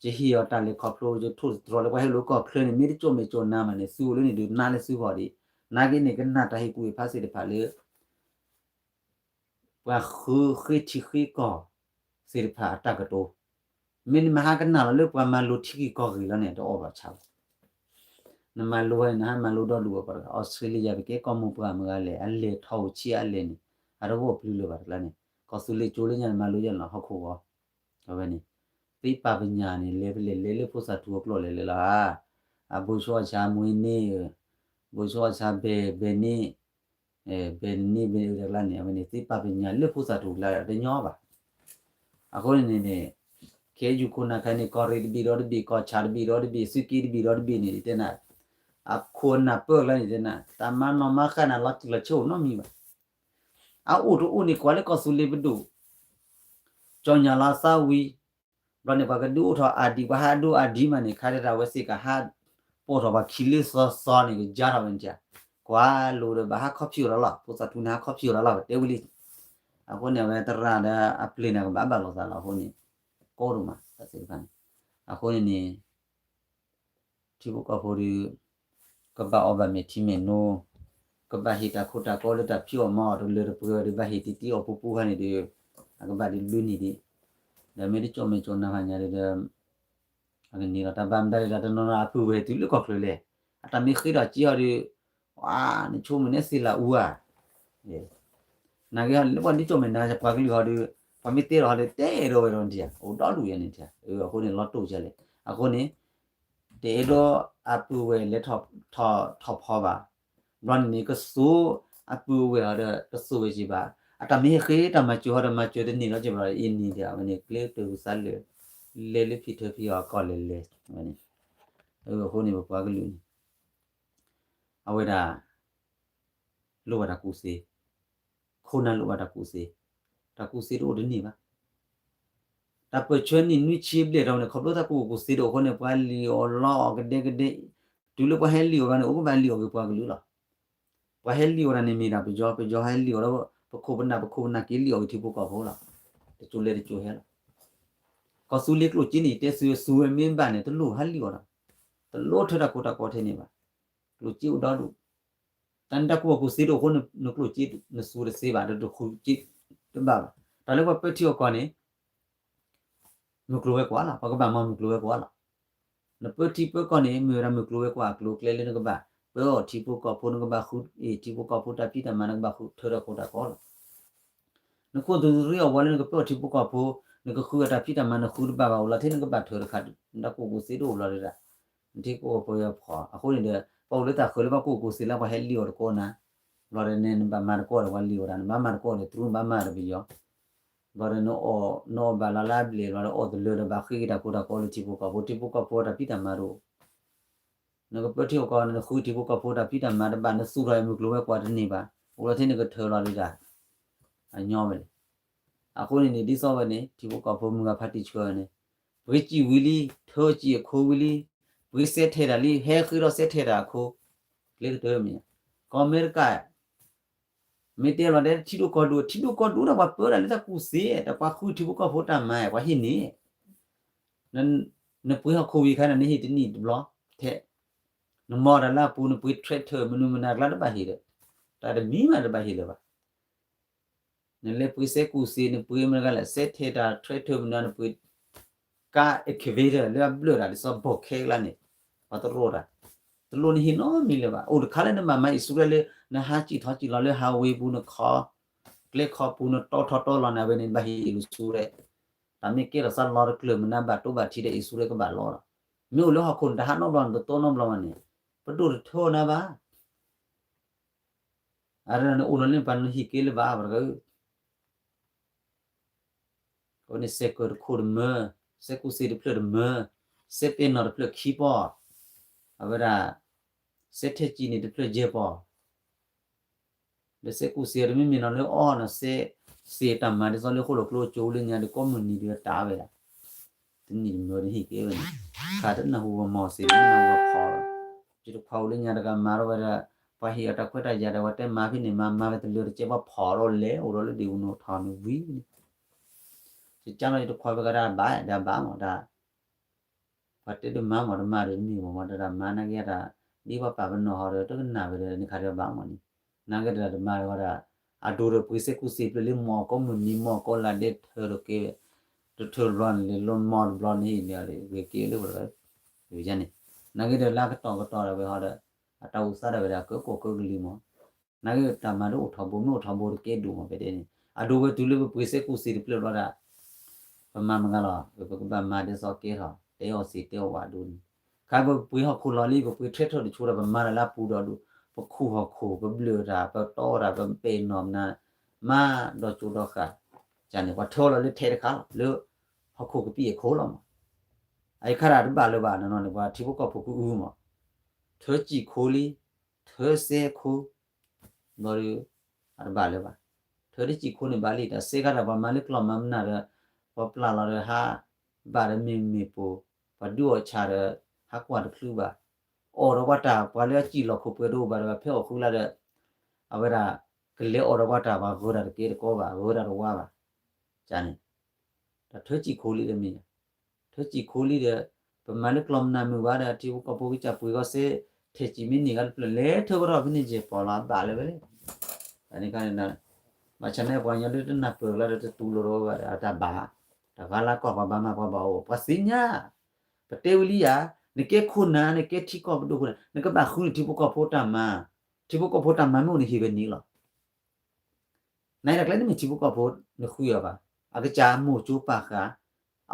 ယဟ့ၣ်အီၤတၢ်လဲၤခီဖျိ ယထိၣ်သတြီၤလၢပှၤဟဲအိၣ်လၢကီၢ်ချၢန့ၣ် မ့ၢ်တကၠီၣ်မဲာ်ကၠီၣ်နါမးန့ၣ် သုအိၣ်လၢန့ၣ်ဒုးနါလၢသုဂီၢ်ဒံး, နာ်က့န့ၣ် ကနၣ်တၢ်ဟ့ၣ်ကူၣ်ဟ့ၣ်ဖးသ့ၣ်တဖၣ်လၢ ပှၤဃုဃ့ထံဃ့ကီၢ်သ့ၣ်တဖၣ်အတၢ်ကတိၤ, မ့ၢ်နမ့ၢ်ဟးကနၣ်လီၤလၢပှၤမၤလိထံဂ့ၢ်ကီၢ်ဂ့ၢ်လီၤန့ၣ် တအီၣ်ဘၣ်ဆၣ်ဘၣ်. နမၤလိဝဲန့ၣ် နဟးမၤလိဒီဒူၣ်ဝဲပှၤတဂၤ အီစထြ့လယါ ပကဲကီၢ်မိၢ်ပှၢ်မတၤဂၤလဲၣ် အလဲၤထီၣ်အိၣ်ဆံးအလဲၣ်န့ၣ် အတဂီၢ်ပျုၤလၢၤဘၣ်တကျါန့ၣ် ကီၢ်သူလ့ၤကၠိလၢညါန့ၣ် မၤလိယဲၢ်လီၤဟီၣ်ခိၣ်ဂီၤ, အဝဲန့ၣ် သ့ပာ်ပညၣ်န့ၣ် လဲၤဖဲလဲၣ်လဲၤလၢဖိသၣ်ထူအကျိာ်လဲၣ်လဲၣ်လီၤဧါ, အဘိဆိအီၣ်ဆါမွေးနေ့, ဘိဆိအီၣ်ဆါ ဘယ်, ဘယ်နေ့, ဘယ်နေ့ ဘယ်တကျါန့ၣ် အဝဲန့ၣ် သ့ပာ်ပညၣ်လၢဖိသၣ်ထူကျါ တညီဘၣ်. အဃိန့ၣ်န့ၣ် ခဲအံၤယုၢ်ခိၣ်နၢ်ခါန့ၣ် ကီၢ်ရ့ၣ်တဘ့ၣ်ဒီးတဘ့ၣ်, ကီၢ်ဆၣ်တဘ့ၣ်ဒီးတဘ့ၣ်, သုးက့တဘ့ၣ်ဒီးတဘ့ၣ်န့ၣ် တဲနၤ အခိၣ်အနၢ်ပၢၢ်ကျါန့ၣ် တဲနၤ တၢ်မၤနီၣ်မၤဃါနၤလီၤတံၢ်လီၤဆဲးအိၣ်နီတမံၤဘၣ်. အအိၣ်တအိၣ်န့ၣ် ကွၢ်လၢကီၢ်သူလ့ၤပဒိၣ် ကၠီညၣ်လီၤသးဝံၤ ဘျီန့ၣ် ပှၤကဒုးအိၣ်ထီၣ်အါဒံး ပှၤဟးဒိအါဒံးမးန့ၣ် ခါတဒၣ်ဝဲစ့ၢ်ကီး ဟးပိာ်ထီၣ်ပှၤခံလ့သီသီန့ၣ် ကယါထီၣ်ဝဲန့ၣ်တၢ်, ကွၢ်လိာ်ဒီးဘၣ်ဟးခီဖျိလီၤလီၤ ဖိသၣ်ထူန့ၣ် ဟးခီဖျိလီၤလီၤ ပတဲဝံၤလံ. အဃိန့ၣ် အဝဲသရၣ်ဒီးအပျ့ၤန့ၣ် ကဘၣ်ဘၣ်လိာ်သးလီၤ အဃိန့ၣ် ကီဒိၣ်မး တၢ်သ့ၣ်တဖၣ်န့ၣ်, အဃိန့ၣ်န့ၣ် ထံဖိကီၢ်ဖိဒီး ကဘၣ်အီၣ်ဘၣ်မဲာ်ထံမဲာ်နိ, ကဘၣ်ဟ့ၣ်တၢ်ခိတၢ်ကီလၢတၢ်ဖံးအီၣ်မၤအီၣ်တလၢတပှဲၤဝဲဒီး ဘၣ်ဟ့ၣ်တံၢ်တံၢ်အီၣ်ပူၤပူၤခါန့ၣ်ဒီး အကဘၣ်ဒ်လွံၢ်နံၣ်ဒံး, ဒီးမ့ၢ်တကၠီၣ်မဲာ်ကၠီၣ်နါဖးညါဒီး အကန့ၢ်လီၤတၢ်ဘၣ်မတၤဒ်တၢ်တနီၤနီၤအပုၢ်ဝဲၢ်တုၤလၢကီၢ်ချၢလဲၣ်, အတၢ်မ့ၢ်ဃ့ထီၣ်က့ၤဟီဒီး နဆိကမိၣ်န့ၣ်သ့လၢအူဧါ နာ်က့ဟီန့ၣ် လၢပှၤဒ်ကၠီၣ်မဲာ်နါပှၤကလုာ်ဟီဒီး ပှၤမ့ၢ်တဲလီၤဟီဒီး တဲအဲၣ်ဒိးဝဲဒီးနထံၣ်ဧါ အိၣ်ဒီဒူၣ်ယဲန့ၣ်ထံၣ်ဧါ, အဃိန့ၣ် လီၤတိၢ်ကလဲၣ်, အဃိန့ၣ် တအဲၣ်ဒိးအပုၢ်ဝဲၢ်လဲၤထီၣ်ဖီဘၣ်, ဘျီန့ၣ်န့ၣ် ကသိၣ်အပုၢ်ဝဲၢ်ဟီဒီး တသိၣ်ဝဲက့ၤဘၣ်, အတၢ်မ့ၢ်ဟဲဃ့တၢ်မၤစၢၤဟီဒီး မၤစၢၤတန့ၢ်လီၤက့ၤဘၣ်ဒီး အံၤန့ၣ်ဒီး အဝဲန့ၣ် ကျဲကတၢၢ်ကစၢ်လၢာ် လဲၤလၢဖံထၢဖံအီၤကီၢ်လဲၤလဲၤ, အဃိန့ၣ် ပပှၤကလုာ်န့ၣ် အဝဲဒၣ် လိၣ်ဘၣ်တၢ်ကူၣ်သ့, ခိၣ်နၢ်လိၣ်ဘၣ်တၢ်ကူၣ်သ့, တၢ်ကူၣ်သ့တအိၣ်တန့ၢ်ဘၣ်. တၢ်ပၢၢ်ဆၢနံၣ်နွံဆံဘျဲၣ်ထီၣ်န့ၣ် ခီဖျိတၢ်ကူၣ်ဘၣ်ကူၣ်သ့တအိၣ်အဃိန့ၣ် ပှၤလံၣ်အီၣ်လီအီၣ်ကဒဲကဒဲ, တုၤလၢပှၤဟဲလံၣ်အီၣ်ဘၣ်န့ၣ် အိၣ်ကဘၣ်လံၣ်အီၣ်က့ၤပှၤကလုာ်လီၤ. ပှၤဟဲလံၣ်အီၣ်တၢ်န့ၣ်မ့ၢ်ဒၣ်ပယီၤ, ပယီၤဟဲလံၣ်အီၣ်ဒီး ပခိၣ်ပနၢ် ပခိၣ်ပနၢ်က့ၤလံၣ်အီၣ်က့ၤထံဖိကီၢ်ဖိလီၤ. တကၠိလဲၤတကၠိဟဲလီၤ. ကီၢ်သူလ့ၤကျိၣ်စ့န့ၣ် ယတဲသုဝဲမ့ၢ်ဘၣ်န့ၣ် တလိၣ်ဟဲလံၣ်အီၣ်ဒီး, တလိၣ်ထၢတၢ်ခိတၢ်ကီထဲန့ၣ်ဘၣ်. ကျိၣ်စ့အိၣ်ဒီဒူၣ်, တၢ်န့ၣ်တၢ်ကူၣ်ဘၣ်ကူၣ်သ့တအိၣ်အဃိ နကျိၣ်စ့နသူတသ့ဘၣ် ဒီးတဃုစ့တဘၣ်ဘၣ်. တၢ်လၢပှၤပၢထံအီၣ်ကီၢ်န့ၣ် မုၢ်ကျိၤဝဲၤကွာ်လီၤ, ပှၤကဘၣ်မၤမုၢ်ကျိၤဝဲၤကွာ်လီၤ. နပၢထံပၢကီၢ်န့ၣ် မ့ၢ်ဝဲဒၣ်မုၢ်ကျိၤဝဲၤကွာ်အကျိၤအကျဲလၢနကဘၣ် ပၢအီၣ်ထံဖိကီၢ်ဖိ နကဘၣ်ဃုအ့ၣ်ထံဖိကီၢ်ဖိတၢ်ဖံးတၢ်မၤ နကဘၣ်ဃုထၢတၢ်ခိတၢ်ကီလီၤ. နခိၣ်သူရ့အီၣ်ဝဲလၢနကပၢအီၣ်ထံဖိကီၢ်ဖိ, နကဃုအတၢ်ဖံးတၢ်မၤ နဃုတဘၣ်ဘၣ် အိၣ်လီၤထဲနကဘၣ်ထၢတခါ, နတၢ်ကူၣ်ဘၣ်ကူၣ်သ့တအိၣ်လီၤဒီး နထံဖိကီၢ်ဖိယဖီ အဃိန့ၣ်ဒီး ပှၤအိၣ်လၢတၢ်ဃၢၤလၢပှၤကူၣ်ဘၣ်ကူၣ်သ့လၢပှၤဟဲလံၣ်အီၣ်တကိးနၤ, ဘျီဒီးန့ၣ် နဘၣ်မၤတကိးဒီးပှၤလံၣ်အီၣ်တၢ်, နဘၣ်မၤတကိးဒီး တရူးဘၣ်မၤဒီးပယီၤ, ဘျီဒီး နအီၣ်ဘၣ်လီၤလၢအဘျဲၣ် ဘျီဒီးအီၣ်တလၢဒီးဘၣ်ဃ့က့ၤတၢ်ခိတၢ်ကီလၢထံဖိကီၢ်ဖိ, ထံဖိကီၢ်ဖိတၢ်ဖံးတၢ်မၤတအိၣ် နကပၢထံအီၣ်ကီၢ်န့ၣ် နဃုထံဖိကီၢ်ဖိတၢ်ဖံးတၢ်မၤတဘၣ်, နသူၣ်ထီၣ်အမုၢ်ကျိၤဝဲၤကွာ်တန့ၢ်ဘၣ်, အိၣ်လီၤထဲနကထၢလီၤဒုးတၢ်, အညီဝဲန့ၣ်. အဃိန့ၣ်န့ၣ် ဒ်သိးဝဲန့ၣ် ထံဖိကီၢ်ဖိမုၢ်ဂၤဖါတံၢ်ဆှၢဝဲန့ၣ်, ပှ့ၤစံၣ်ဝံၤလံ, ထၢစံၣ်အခိဝံၤလံ, ပှ့ၤစဲထဲတၢ်လံ, ဟဲဃ့ထီၣ်စဲထဲတၢ်အခိ, ကျဲကတၢၢ်မ့ၢ်, ကီၢ်အမဲရကၤ မ့ၢ်တဲလီၤတဲထံဒိၣ်ကီၢ်ဒိၣ်, ထံဒိၣ်ကီၢ်ဒိၣ်ဒီးပှၤပၢတၢ်လၢတၢ်ကူၣ်သ့, တၢ်ပှၤဃုထံဖိကီၢ်ဖိတၢ်မၤ ပှၤဟ့ၣ်န့ၢ်, နပှ့ၤဟီၣ်ခိၣ်ဝံၤခါန့ၣ် နဟ့ၣ်တနံၣ်တဘျီထဲ, နမၤတၢ်လၢအပူၤ နပှ့ၤ tractor မနုၤမနၤကျါတဘၣ်ဟ့ၣ်ဒီး, တၢ်တမံၤမးတဘၣ်ဟ့ၣ်လၢၤဘၣ်. နလဲၤပှ့ၤစဲကူၣ်သ့ နပှ့ၤမနုၤလဲၣ် စဲထဲတၢ် tractor မနုၤ နပှ့ၤ ကါ excavator လၢအဘျၢၣ်တၢ် ဒ်သိးဘီၣ်ခဲကျါန့ၣ် ပှၤတရိၣ်တၢ်, တလိၣ်နဟ့ၣ်နီတမံၤလၢၤဘၣ်. အိၣ်တခါလၢနဘၣ်မၤအံၣ်စရ့လးလၢ နဟးစံၣ်ထီၣ်စံၣ်လီၤလၢ highway ပူၤ နခီ ကျဲခီပူၤန့ၣ် တီထီၣ်တီလီၤန့ၣ် အဝဲန့ၣ်ဘၣ်ဟ့ၣ်အ့ၣ်စူရဲၣ်, တၢ်မ့ၢ်ကဲထီၣ်သးလီၤတကျၢၢ်မနုၤဘၣ်တိဘၣ်ထံဒီးအ့ၣ်စူရဲၣ်ကဘၣ်လီၤလီၤ. မ့ၢ်အိၣ်လၢဟီၣ်ခိၣ်န့ၣ် တဟးနီတဘျီန့ၣ် တတီနီတဘျီဘၣ်န့ၣ် ပဒိၣ်တထၢအီၤနၤဘၣ်. အဝဲန့ၣ်အိၣ်လီၤလၢပှၤနဟံၣ်က့ၤလၢၤဘၣ် ပှၤတဂၤဧၢ အဝဲန့ၣ်စဲးကၢၢ်တခိၣ်တမၢ, စဲးကူစ့တဖျၢၣ်တမၢ, စဲးပဲၢ်နီၣ်တဖျၢၣ်ခံပီၢ်, အဝဲဒၣ် စဲးထဲးကံၣ်န့ၣ်တဖျၢၣ်ယဲၢ်ပီၢ်, ဒီးစဲးကူစ့တမ့ၢ်မ့ၢ်နီၤလၢအီၣ်နီၤ စဲးစ့းတၢ်မၤဒ်သိးလၢဃိၣ်လီၤကျိကၠိလၢညါဒီး ကိးမုၢ်နံၤဒီးတၢ်ဝဲဒၣ် တနံၣ်တမၢတဟံၣ်က့ၤဝဲန့ၣ် ခးတနၢ်ဟူဝဲမီၤစ့း တနၢ်ဟူဝဲဖီၣ်လီၤ. ယတခွါအိၣ်လၢညါတဂၤမၤထီၣ်ဝဲဒီး ပှၤဟ့ၣ်အီၤတၢ်ခွဲးတၢ်ယာ်ဒီး ဝဲတဲမၤဖဲန့ၣ်မၤ မၤဝဲတလၢတကဲ ပှၤဖီၣ်ထီၣ်လဲၤအိၣ်ဒီးလၢဒ့ၣ်အူနိထီၣ်န့ၣ်ဝံၤန့ၣ် ယကၢ်လီၤယတခွါဝဲကဒါဘၣ် ဒီးဘၣ်မးဒၣ် ပှၤတဲဒုးမၤမး တမၤဒီးတမ့ၢ်မး မးတဒၣ်မၤနာ်က့တၢ် ဒ်ပှၤပာ်ပနီၣ်ဟီဒီး တကနၣ်ဝဲဒီး နခးဒီးဘၣ်မးန့ၣ် နာ်က့တဒၣ်တမၤဒီးဝဲဒၣ် အဒိဒီးပှ့ၤစဲးကူစ့ဖျၢၣ်လၢမီၢ်ကိးမုၢ်နံၤ မီၢ်ကိးလါဒဲးထၢဒီးကဲဝဲ တထၢတဘျီန့ၣ် လၢမီၢ်တဘျီန့ၣ် ဂ့ၤက့ၤလၢပှၤတဂၤ န့ၣ် နာ်က့ဒီးလၢကတီၢ်ကတီၢ်ဒၣ်ဝဲဟီဒီး အတၢ်အိၣ်သးဒၣ်ဝဲဒၣ် ကၢကိၢ်ကၢကလံၤမး နာ်က့တၢ်မၤဒ်အိၣ်ထီဘိ မ့ၢ်အိၣ်ထီဘိတကဲဒိၣ်မး ဖဲဒၣ်န့ၣ် အဒိဝဲတုၤလၢပပှ့ၤစဲးကူစ့တဖျၢၣ်ဘျီဒၣ် ပမၤမတၤလီၤ ပကဘၣ်မၤဒ်သိးကဲထီၣ် တဲအီၤစ့ၤတဲအီၤဝဲဒိၣ်န့ၣ် ခါပပှ့ၤဟီၣ်ခိၣ်လီၤလံ ပပှ့ၤထဲထၢၣ်တဆိဒီး ပမၤတၢ်လၢအပူၤဒီးဒိၣ် ပခူၣ်ဟီၣ်ခိၣ် ပဘျၢၣ်တၢ် ပတီတၢ် ပပဲာ်နီၣ်မနၤ မၤဒီးကၠိဒီးဃာ် ကန့ၣ် ပှၤထၢလီၤလၢထဲတခါလီၤ လၢဟီၣ်ခိၣ်ကပံာ်အခိၣ်လီၤမး အအံၤခါဒၣ်တဘၣ်လၢၤဘၣ်နီၤနီၤန့ၣ် ပှၤထံဖိကီၢ်ဖိကအုမး ထၢစံၣ်ခိလံ ထၢစဲခိ ဘျီဒီး အတဘၣ်လၢၤဘၣ် ထၢတစံၣ်ခိန့ၣ်ဘၣ်လံ တၢ်စဲခါဒၣ်ပှၤမၤလၢကျီၢ်မၤမနုၤဒီး ပှၤပျၢ်လီၤဒီးဟး ဘၣ်ဒီးမ့ၢ်မ့ၢ်ပိၢ် ပှၤဒုးအီၣ်ဆၣ်ဒီး ဟးကွၢ်တချုးဘၣ် အီၣ်ဒီးပှၤတၢ် ပှၤလၢအစံၣ်လီၢ်ခိၣ်ပှဲၤတအိၣ်ဘၣ်ဒီး ဖဲအီၣ်ဃုလါဒီး အဝဲဒၣ် ကလဲၤအီၣ်ဒီးပှၤတၢ် ပှၤဂၢၤတၢ်တကဲတကီဘၣ် ဂၢၤတၢ်တဝါဘၣ် ကန့ၣ် တၢ်ထၢစံၣ်ခိလံဒီးမ့ၢ် ထၢစံၣ်ခိလံဒီး ပမၤလၢကျီၢ်မနုၤမုာ်ဘၣ်ဒီး ထံဖိကီၢ်ဖိကစၢ်ပှ့ၤဂီၢ်စဲး ထဲးစံၣ်မ့ၢ်န့ၢ်ဂၤတဖျၢၣ် လဲၤထၢကထီၣ်ဖဲန့ၣ်ယဲၢ်ပီၢ်လီၤ အဘၣ်လၢၤဝဲလဲၣ် န့ၣ်ခါန့ၣ် ဘၣ်ဆၣ်န့ၣ် ပှၤကညီဒ်တနၢ်ပၢၢ်လီၤဒီးတတူၢ်လိာ်ဒီးဝဲဘၣ်ဒီး အတၢ်ဘၣ် တၢ်ဂၤလၢကီၢ်ပှၤဘၣ်မၤ ပှၤဘၣ်အိၣ် ပှၤသ့ၣ်ညါ ပတဲဝံၤလံယၤ နကဲခိၣ်နၢ် နကဲထံကီၢ်ပဒိၣ်ခိၣ်နၢ် နကဘၣ်ဃုန့ၢ်ထံဖိကီၢ်ဖိတၢ်မၤ ထံဖိကီၢ်ဖိတၢ်မၤမ့ၢ်အိၣ်န့ၣ်ဟ့ၣ်ဝဲန့ၣ်လီၤ နတၢ်ကျဲန့ၣ်မ့ၢ်ထံဖိကီၢ်ဖိ နဃုအီၤဘၣ် အကစၢ်မိၢ်ကၠိပာ်ဃာ်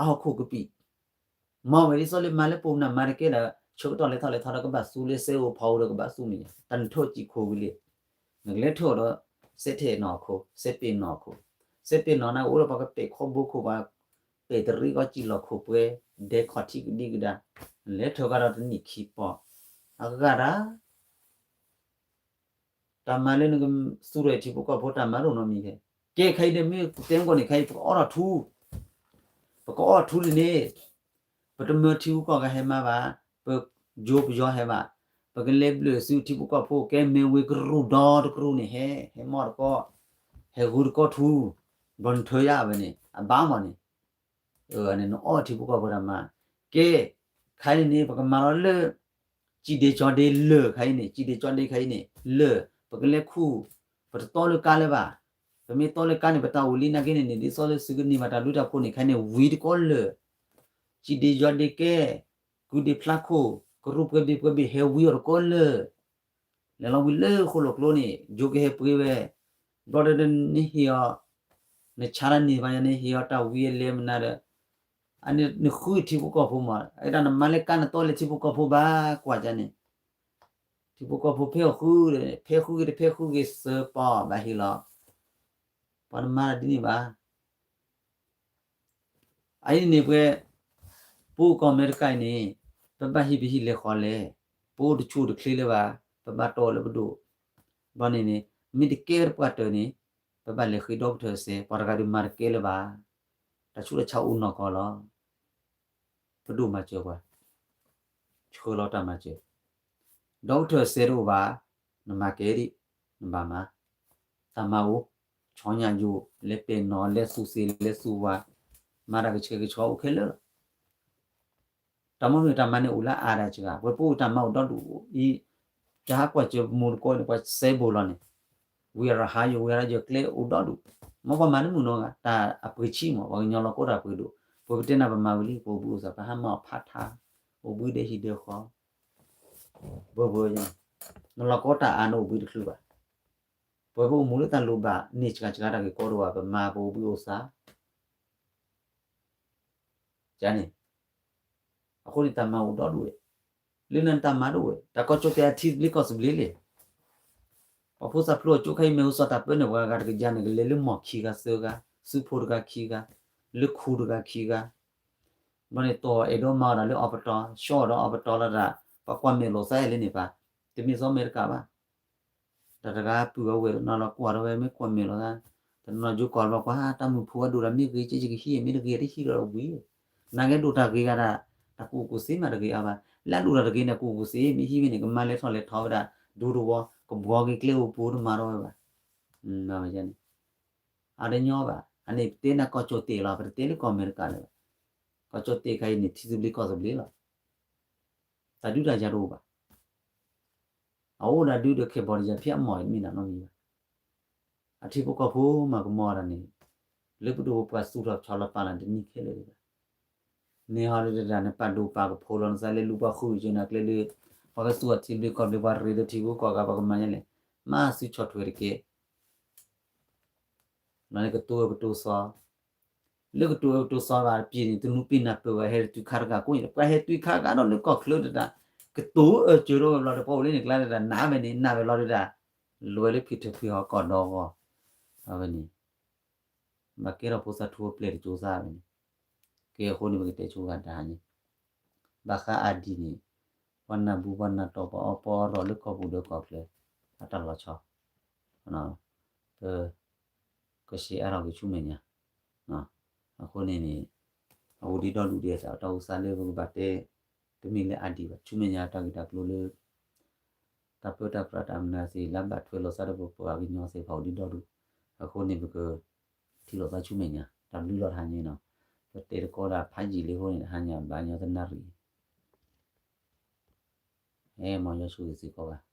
အဟီၣ်ခိၣ်ကပံာ် မ့ၢ်ဝဲဒ်သိးလၢမၤလၢပှၤနၢ်မၤတကဲဒီး ဆၢကတီၢ်လဲၤထီၣ်လဲၤထီဒီးကဘၣ်သူလၢစဲးအိၣ်ဖီအိၣ်ဒီးကဘၣ်သူန့ၣ် တၢ်နထၢစံၣ်ခိဝံၤလံ နကလဲၤထၢအီၤဒီး စဲးထဲးနီၣ်ခိၣ် စဲးပဲာ်နီၣ်ခိၣ် စဲးပဲာ်နီၣ်န့ၣ် အိၣ်ဒီးပှၤကပဲာ်ခီဘိခိၣ် ပှၤပဲာ်တရံးကီစံၣ်လီၢ်ခိၣ်ပှဲၤ ဒဲခီၣ်ထံးကဒံကဒါ နလဲၤထၢကဒီးတနံၣ်ခံပီၢ် အဂၤဒၣ် တၢ်မၤလၢနကသူၣ်ထီၣ်ထံဖိကီၢ်ဖိတၢ်မၤဒိၣ်နီတမံၤခဲ ကဲခဲအံၤန့ၣ် မ့ၢ်တဲမ့ၢ်ကီၢ်န့ၣ်ခဲအံၤ ပကအီၣ်ထူ ပကအီၣ်ထူလံန့ၣ် ပတမၢထံဂုၤကီၢ်ဂၤဟဲမၤဘၣ် ပယိပယီဟဲဘၣ် ပကလဲၤဘျၢၣ်ဆူထံဖိကီၢ်ဖိ ကဲမ့ၢ်ဝ့ၢ်ကရူၢ်ဒီတကရူၢ်န့ၣ် ဟဲ ဟဲမီၢ်တကီၢ် ဟဲဂုၤတကီၢ်ထူ ဘျီနထၢယါဝဲန့ၣ် အဘၣ်မးန့ၣ် နအီၣ်ထံဖိကီၢ်ဖိတၢ်မၤ ကဲ ခဲအံၤန့ၣ် ပကမၤလီၤလၢ စံၣ်ဒ့ကၠီဒ့လၢာ်ခဲအံၤန့ၣ် စံၣ်ဒ့ကၠီဒ့ခဲအံၤန့ၣ် လၢာ် ပကလဲၤခူၣ် ပတတီလၢကါလၢၤဘၣ် ပမ့ၢ်တီလၢကါန့ၣ် ပတၢ်အိၣ်လံနာ်က့န့ၣ်န့ၣ် ဒ်သိးလၢသုကန့ၢ်ဘၣ်တၢ်ဘျုးတၢ်ဖှိၣ်န့ၣ်ခဲအံၤန့ၣ် ဝံၤတကီၢ်လၢာ် စံၣ်ဒ့ကၠီဒ့ကဲ ကုဒ့ဖျါခိၣ် ကရူၢ်ပှဲၤဘ့ၣ်ပှဲၤဘ့ၣ်ဟဲဝံအီၤတကီၢ်လၢာ် လဲၤလီၤဝံၤလၢဃိၣ်လိာ်ကျိန့ၣ် ယိကဟဲပှ့ၤဝဲ ဘျီဒီးနဟ့ၣ်အီၤ နဆါတၢ်န့ၢ်ဘၣ်ယၤန့ၣ် ဟ့ၣ်အီၤတၢ်ဝံအလဲမနုၤဒီး အန့ၣ်နဃုထံဖိကီၢ်ဖိမး အတၢ်နမၤလၢကါနတီလၢထံဖိကီၢ်ဖိဘၣ်ကွၢ်ကန့ၣ် ထံဖိကီၢ်ဖိဖဲအီၣ်ဃု ဖဲဃုဂ့ၤတဖဲဃုဂ့ၤစၢၤပီၢ်ဘၣ်ဟ့ၣ်လီၤ ပှၤတမၤတၢ်ဒ်န့ၣ်ဘၣ် အအံၤန့ၣ်ပှဲၤ ပအိၣ်ကီၢ်အမဲရကၤအံၤန့ၣ် ပဘၣ်ဟံးပဟံးလဲၤဃီလဲၤ ပအိၣ်တဆူၣ်အိၣ်တချ့လၢၤဘၣ် ပဘၣ်တီၢ်လၢပဒိၣ် ဘျီန့ၣ်န့ၣ် မ့ၢ်တကဲဝဲတပှၢ်တၢၢ်န့ၣ် ပဘၣ်လဲၤဃ့ဒီကထၢၣ်စဲး ပှၤတဂၤဒုးမၤတကဲလၢၤဘၣ် တၢ်ဆူးတၢ်ဆါအိၣ်နီၢ်ကီၢ်လီၤ ပဒိၣ်မၤစၢၤပှၤ ဆှၢလီၤတၢ်မၤစၢၤ ဒီကထၢၣ်စဲးတအိၣ်ဘၣ် နမၤကဲဒံး နဘၣ်မၤ တၢ်မၤအိၣ် ဆီညၣ်ယိာ် လဲၤပဲာ်နီၣ် လဲၤသူၣ်စ့ၤ လဲၤသူၣ်ဝါ မၤတၢ်ကဆှဲကဆှီအိၣ်ခဲလၢာ်လီၤ တၢ်မ့ၢ်မ့ၢ်တၢ်မၤန့ၣ်အိၣ်လၢအါဒၣ်စှၤ ပှဲၤပအိၣ်တၢ်မၤအိၣ်ဒီဒူၣ်အံၤ တၢ်ဟးကွၢ်စၢၤပမူတကိးန့ၣ် ပှၤစဲဘူးလီၤန့ၣ် ဝံအရဟါယိာ် ဝံအရဟါယိာ်ကျဲအိၣ်ဒီဒူၣ် မ့ၢ်ပှၤမၤတမုာ်နီတဂၤ တၢ်အပှ့ၤဆံးမး ပှၤကညီလီၤကီတၢ်ပှ့ၤဒိၣ် ပှၤကတဲနၤပမၤဝံၤလံ ပအိၣ်ဘှံးအိၣ်သး ပဟးမၤအီၣ်ဖးထါ အိၣ်ဘှံးဒီးဟံၣ်ဒီးဃီ ဘၢဘၢ နလီၤကီတၢ်အါနအိၣ်ဘှံးတချုးဘၣ် ပဝဲပအိၣ်မူလၢတၢ်လိၣ်ဘၣ်န့ၣ် စှၤစှၤတၢ်ဂ့ၢ်ကီတအိၣ်ဘၣ်, ပမၤပအိၣ်ဘှံးအိၣ်သါ န့ၣ်, အဃိန့ၣ်တၢ်မၤအိၣ်ဒီဒူၣ်ဝဲ, လၢနတၢ်မၤဒိၣ်ဝဲ တၢ်ကီကၠိတဲအထံသဘျ့ကီၢ်သဘျ့လဲၣ်. ပှၤဖိသၣ်ဖျိအကၠိခါအံၤ မ့ၢ်ဟူသီတၢ်ပၢန့ၣ် ပှၤဂၤတကယၤန့ၣ် ကလဲၤလၢမီၢ်ခံဂၤသၢဂၤ, စုဖိတဂၤခံဂၤ, လၢခူတဂၤခံဂၤ, ဘၣ်န့ၣ်တီၢ်အဲၣ်ဒိးမၤအီၤဒၣ်လၢအီပတီၢ်, ဆှီအီၤဒီးအီပတီၢ်လီၤဒၣ်, ပှၤကွၢ်မဲာ်လိာ်သးအဲၣ်လၢန့ၣ်ပၣ်, တမ့ၢ်သီမဲာ်တကးဘၣ် တၢ်တဂၤပုၢ်အဝဲၢ်တနီၤလီၤကွၢ်ဒီးဝဲမ့ၢ်ကွၢ်မဲာ်လိာ်သး, တနီၤကၠိကီၢ်လီၤကွၢ် တၢ်မုၢ်ဖိအဒိၣ်ဒီးမ့ၢ်ဂ့ၤကဲယကဟံးမ့ၢ်တဂ့ၤတဟံးဒီးဝံၤ, နာ်က့ဒိၣ်တၢ်ဂ့ၤဂၤဒၣ်, တၢ်ကူၣ်ကူၣ်သ့မးတဂ့ၤအါဘၣ်, လၢအဒိၣ်တၢ်တဂ့ၤန့ၣ် ကူၣ်ကူၣ်သ့မ့ၢ်ဟံးဝဲန့ၣ် ကမၤလဲၤထီၣ်လဲၤထီဝဲဒၣ်, ဒူတဝီ, ကဘှီက့ၤကျဲအိၣ်ပူၤတမၤထီၣ်ဝဲဘၣ်, န့ၣ်, အတညီဘၣ်, အန့ၣ်ပတဲနၢ်ကီၢ်ကၠိတ့ၢ်လီၤ ပတတဲလၢကီၢ်အမဲရကၤလၢၤဘၣ်, ကီၢ်ကၠိတ့ၢ်ခါအံၤန့ၣ် ထံသဘျ့ကီၢ်သဘျ့လီၤ တၢ်ဒုးတၢ်ယၤတအိၣ်ဘၣ်. အအိၣ်ဒၣ်ဒုးဒီး Cambodia ဖဲအမီၢ်အံၤတမ့ၢ်ဒၣ်နီတမံၤဘၣ်. အထံဖိကီၢ်ဖိမၤကမီၤတၢ်န့ၣ်, လၢပဒိၣ်ပပှၢ်သူၣ်ထီၣ်ဆီလီၤပာ်လီၤတနံၣ်ခဲလၢာ်ဒံးဘၣ်. န့ၣ်ဟီဒုးတဒၣ် နပာ်ဒိၣ်ပာ်ကဖိးလီၤ နသးလဲၤလူၤပှၤဃုကၠိနၤကျဲလၢ ပှၤကသူအထံဘျ့ကီၢ်ဘျ့ ပှၤရ့ဒီးထံဖိကီၢ်ဖိ ပှၤကမၤညါလဲၣ်, မၤသုဆီၣ်ထွဲတက့ၢ် လီၤန့ၣ်ကတိၤအၢကတိၤသီ, လၢကတိၤအၢကတိၤသီဘၣ်တပျ့ၤန့ၣ် တနူပ့ၤနၢ်ပၢၢ်ဝဲ ဟဲတုၤခါတဂၤကိးန့ၣ် ပှၤဟဲတုၤခါဂၤဒီးလၢကီၢ်ချၢတဒၣ်, ကတိၤအၢစၢၤထီၣ်ဝဲဘျီဒီး ပှၤအိၣ်လၢန့ၣ်ကျါတဒၣ် နာ်ဝဲန့ၣ် နာ်ဝဲလီၤဒုးဒၣ်, လဲၤလၢဖံးထၢဖံးဟီၣ်ကီၢ်ဒီဂီၢ်, အဝဲန့ၣ် ဘၣ်ကဲထီၣ်ဖိသၣ်ထူအပျဲၢ်တကၠိသးဝဲန့ၣ်, ကဲအဃိန့ၣ် ပကတဲဆိဂၤတဟါညါ, ဘၣ်ဃးအါဒံးန့ၣ်, ပှၤနၢ်ဘူပှၤနၢ်တီၢ်ပှၤအီပီအရီၣ်လၢကီၢ်ပူၤဒီးကီၢ်ချၢ, အတၢ်လီၤဆီ, ပ ကရှဲအါထီၣ်က့ၤဆူမဲာ်ညါ, အဃိန့ၣ်န့ၣ်, အဝဲဒ်ဒီဒူၣ်ဒ်အသး တၢ်အိၣ်သးလၢပကဘၣ်တဲ, တမ့ၢ်လၢအါဒံးဘၣ် ဆူမဲာ်ညါတၢ်ဂ့ၢ်တၢ်ကျိၤလၢ တၢ်ပၢတၢ်ပြးတၢ်မနုၤသ့ၣ် လၢဘၣ်ထွဲလိာ်သးဒီးပပှၤကညီသ့ၣ်တဖၣ်အိၣ်ဒ်ဒီဒူၣ်, အဃိန့ၣ် ပကထံၣ်လိာ်သးဆူမဲာ်ညါ တၢ်ဘျုးလီၤတဟါညါနီၤ, ပတဲတကီဒၣ်ဖးယံာ်လံအဃိန့ၣ် တဟါညါဘၣ်ညီသနၣ်ရံၣ် အဲ မ်ယွၤဆိၣ်ဂ့ၤစ့ၢ်ကီးဘၣ်.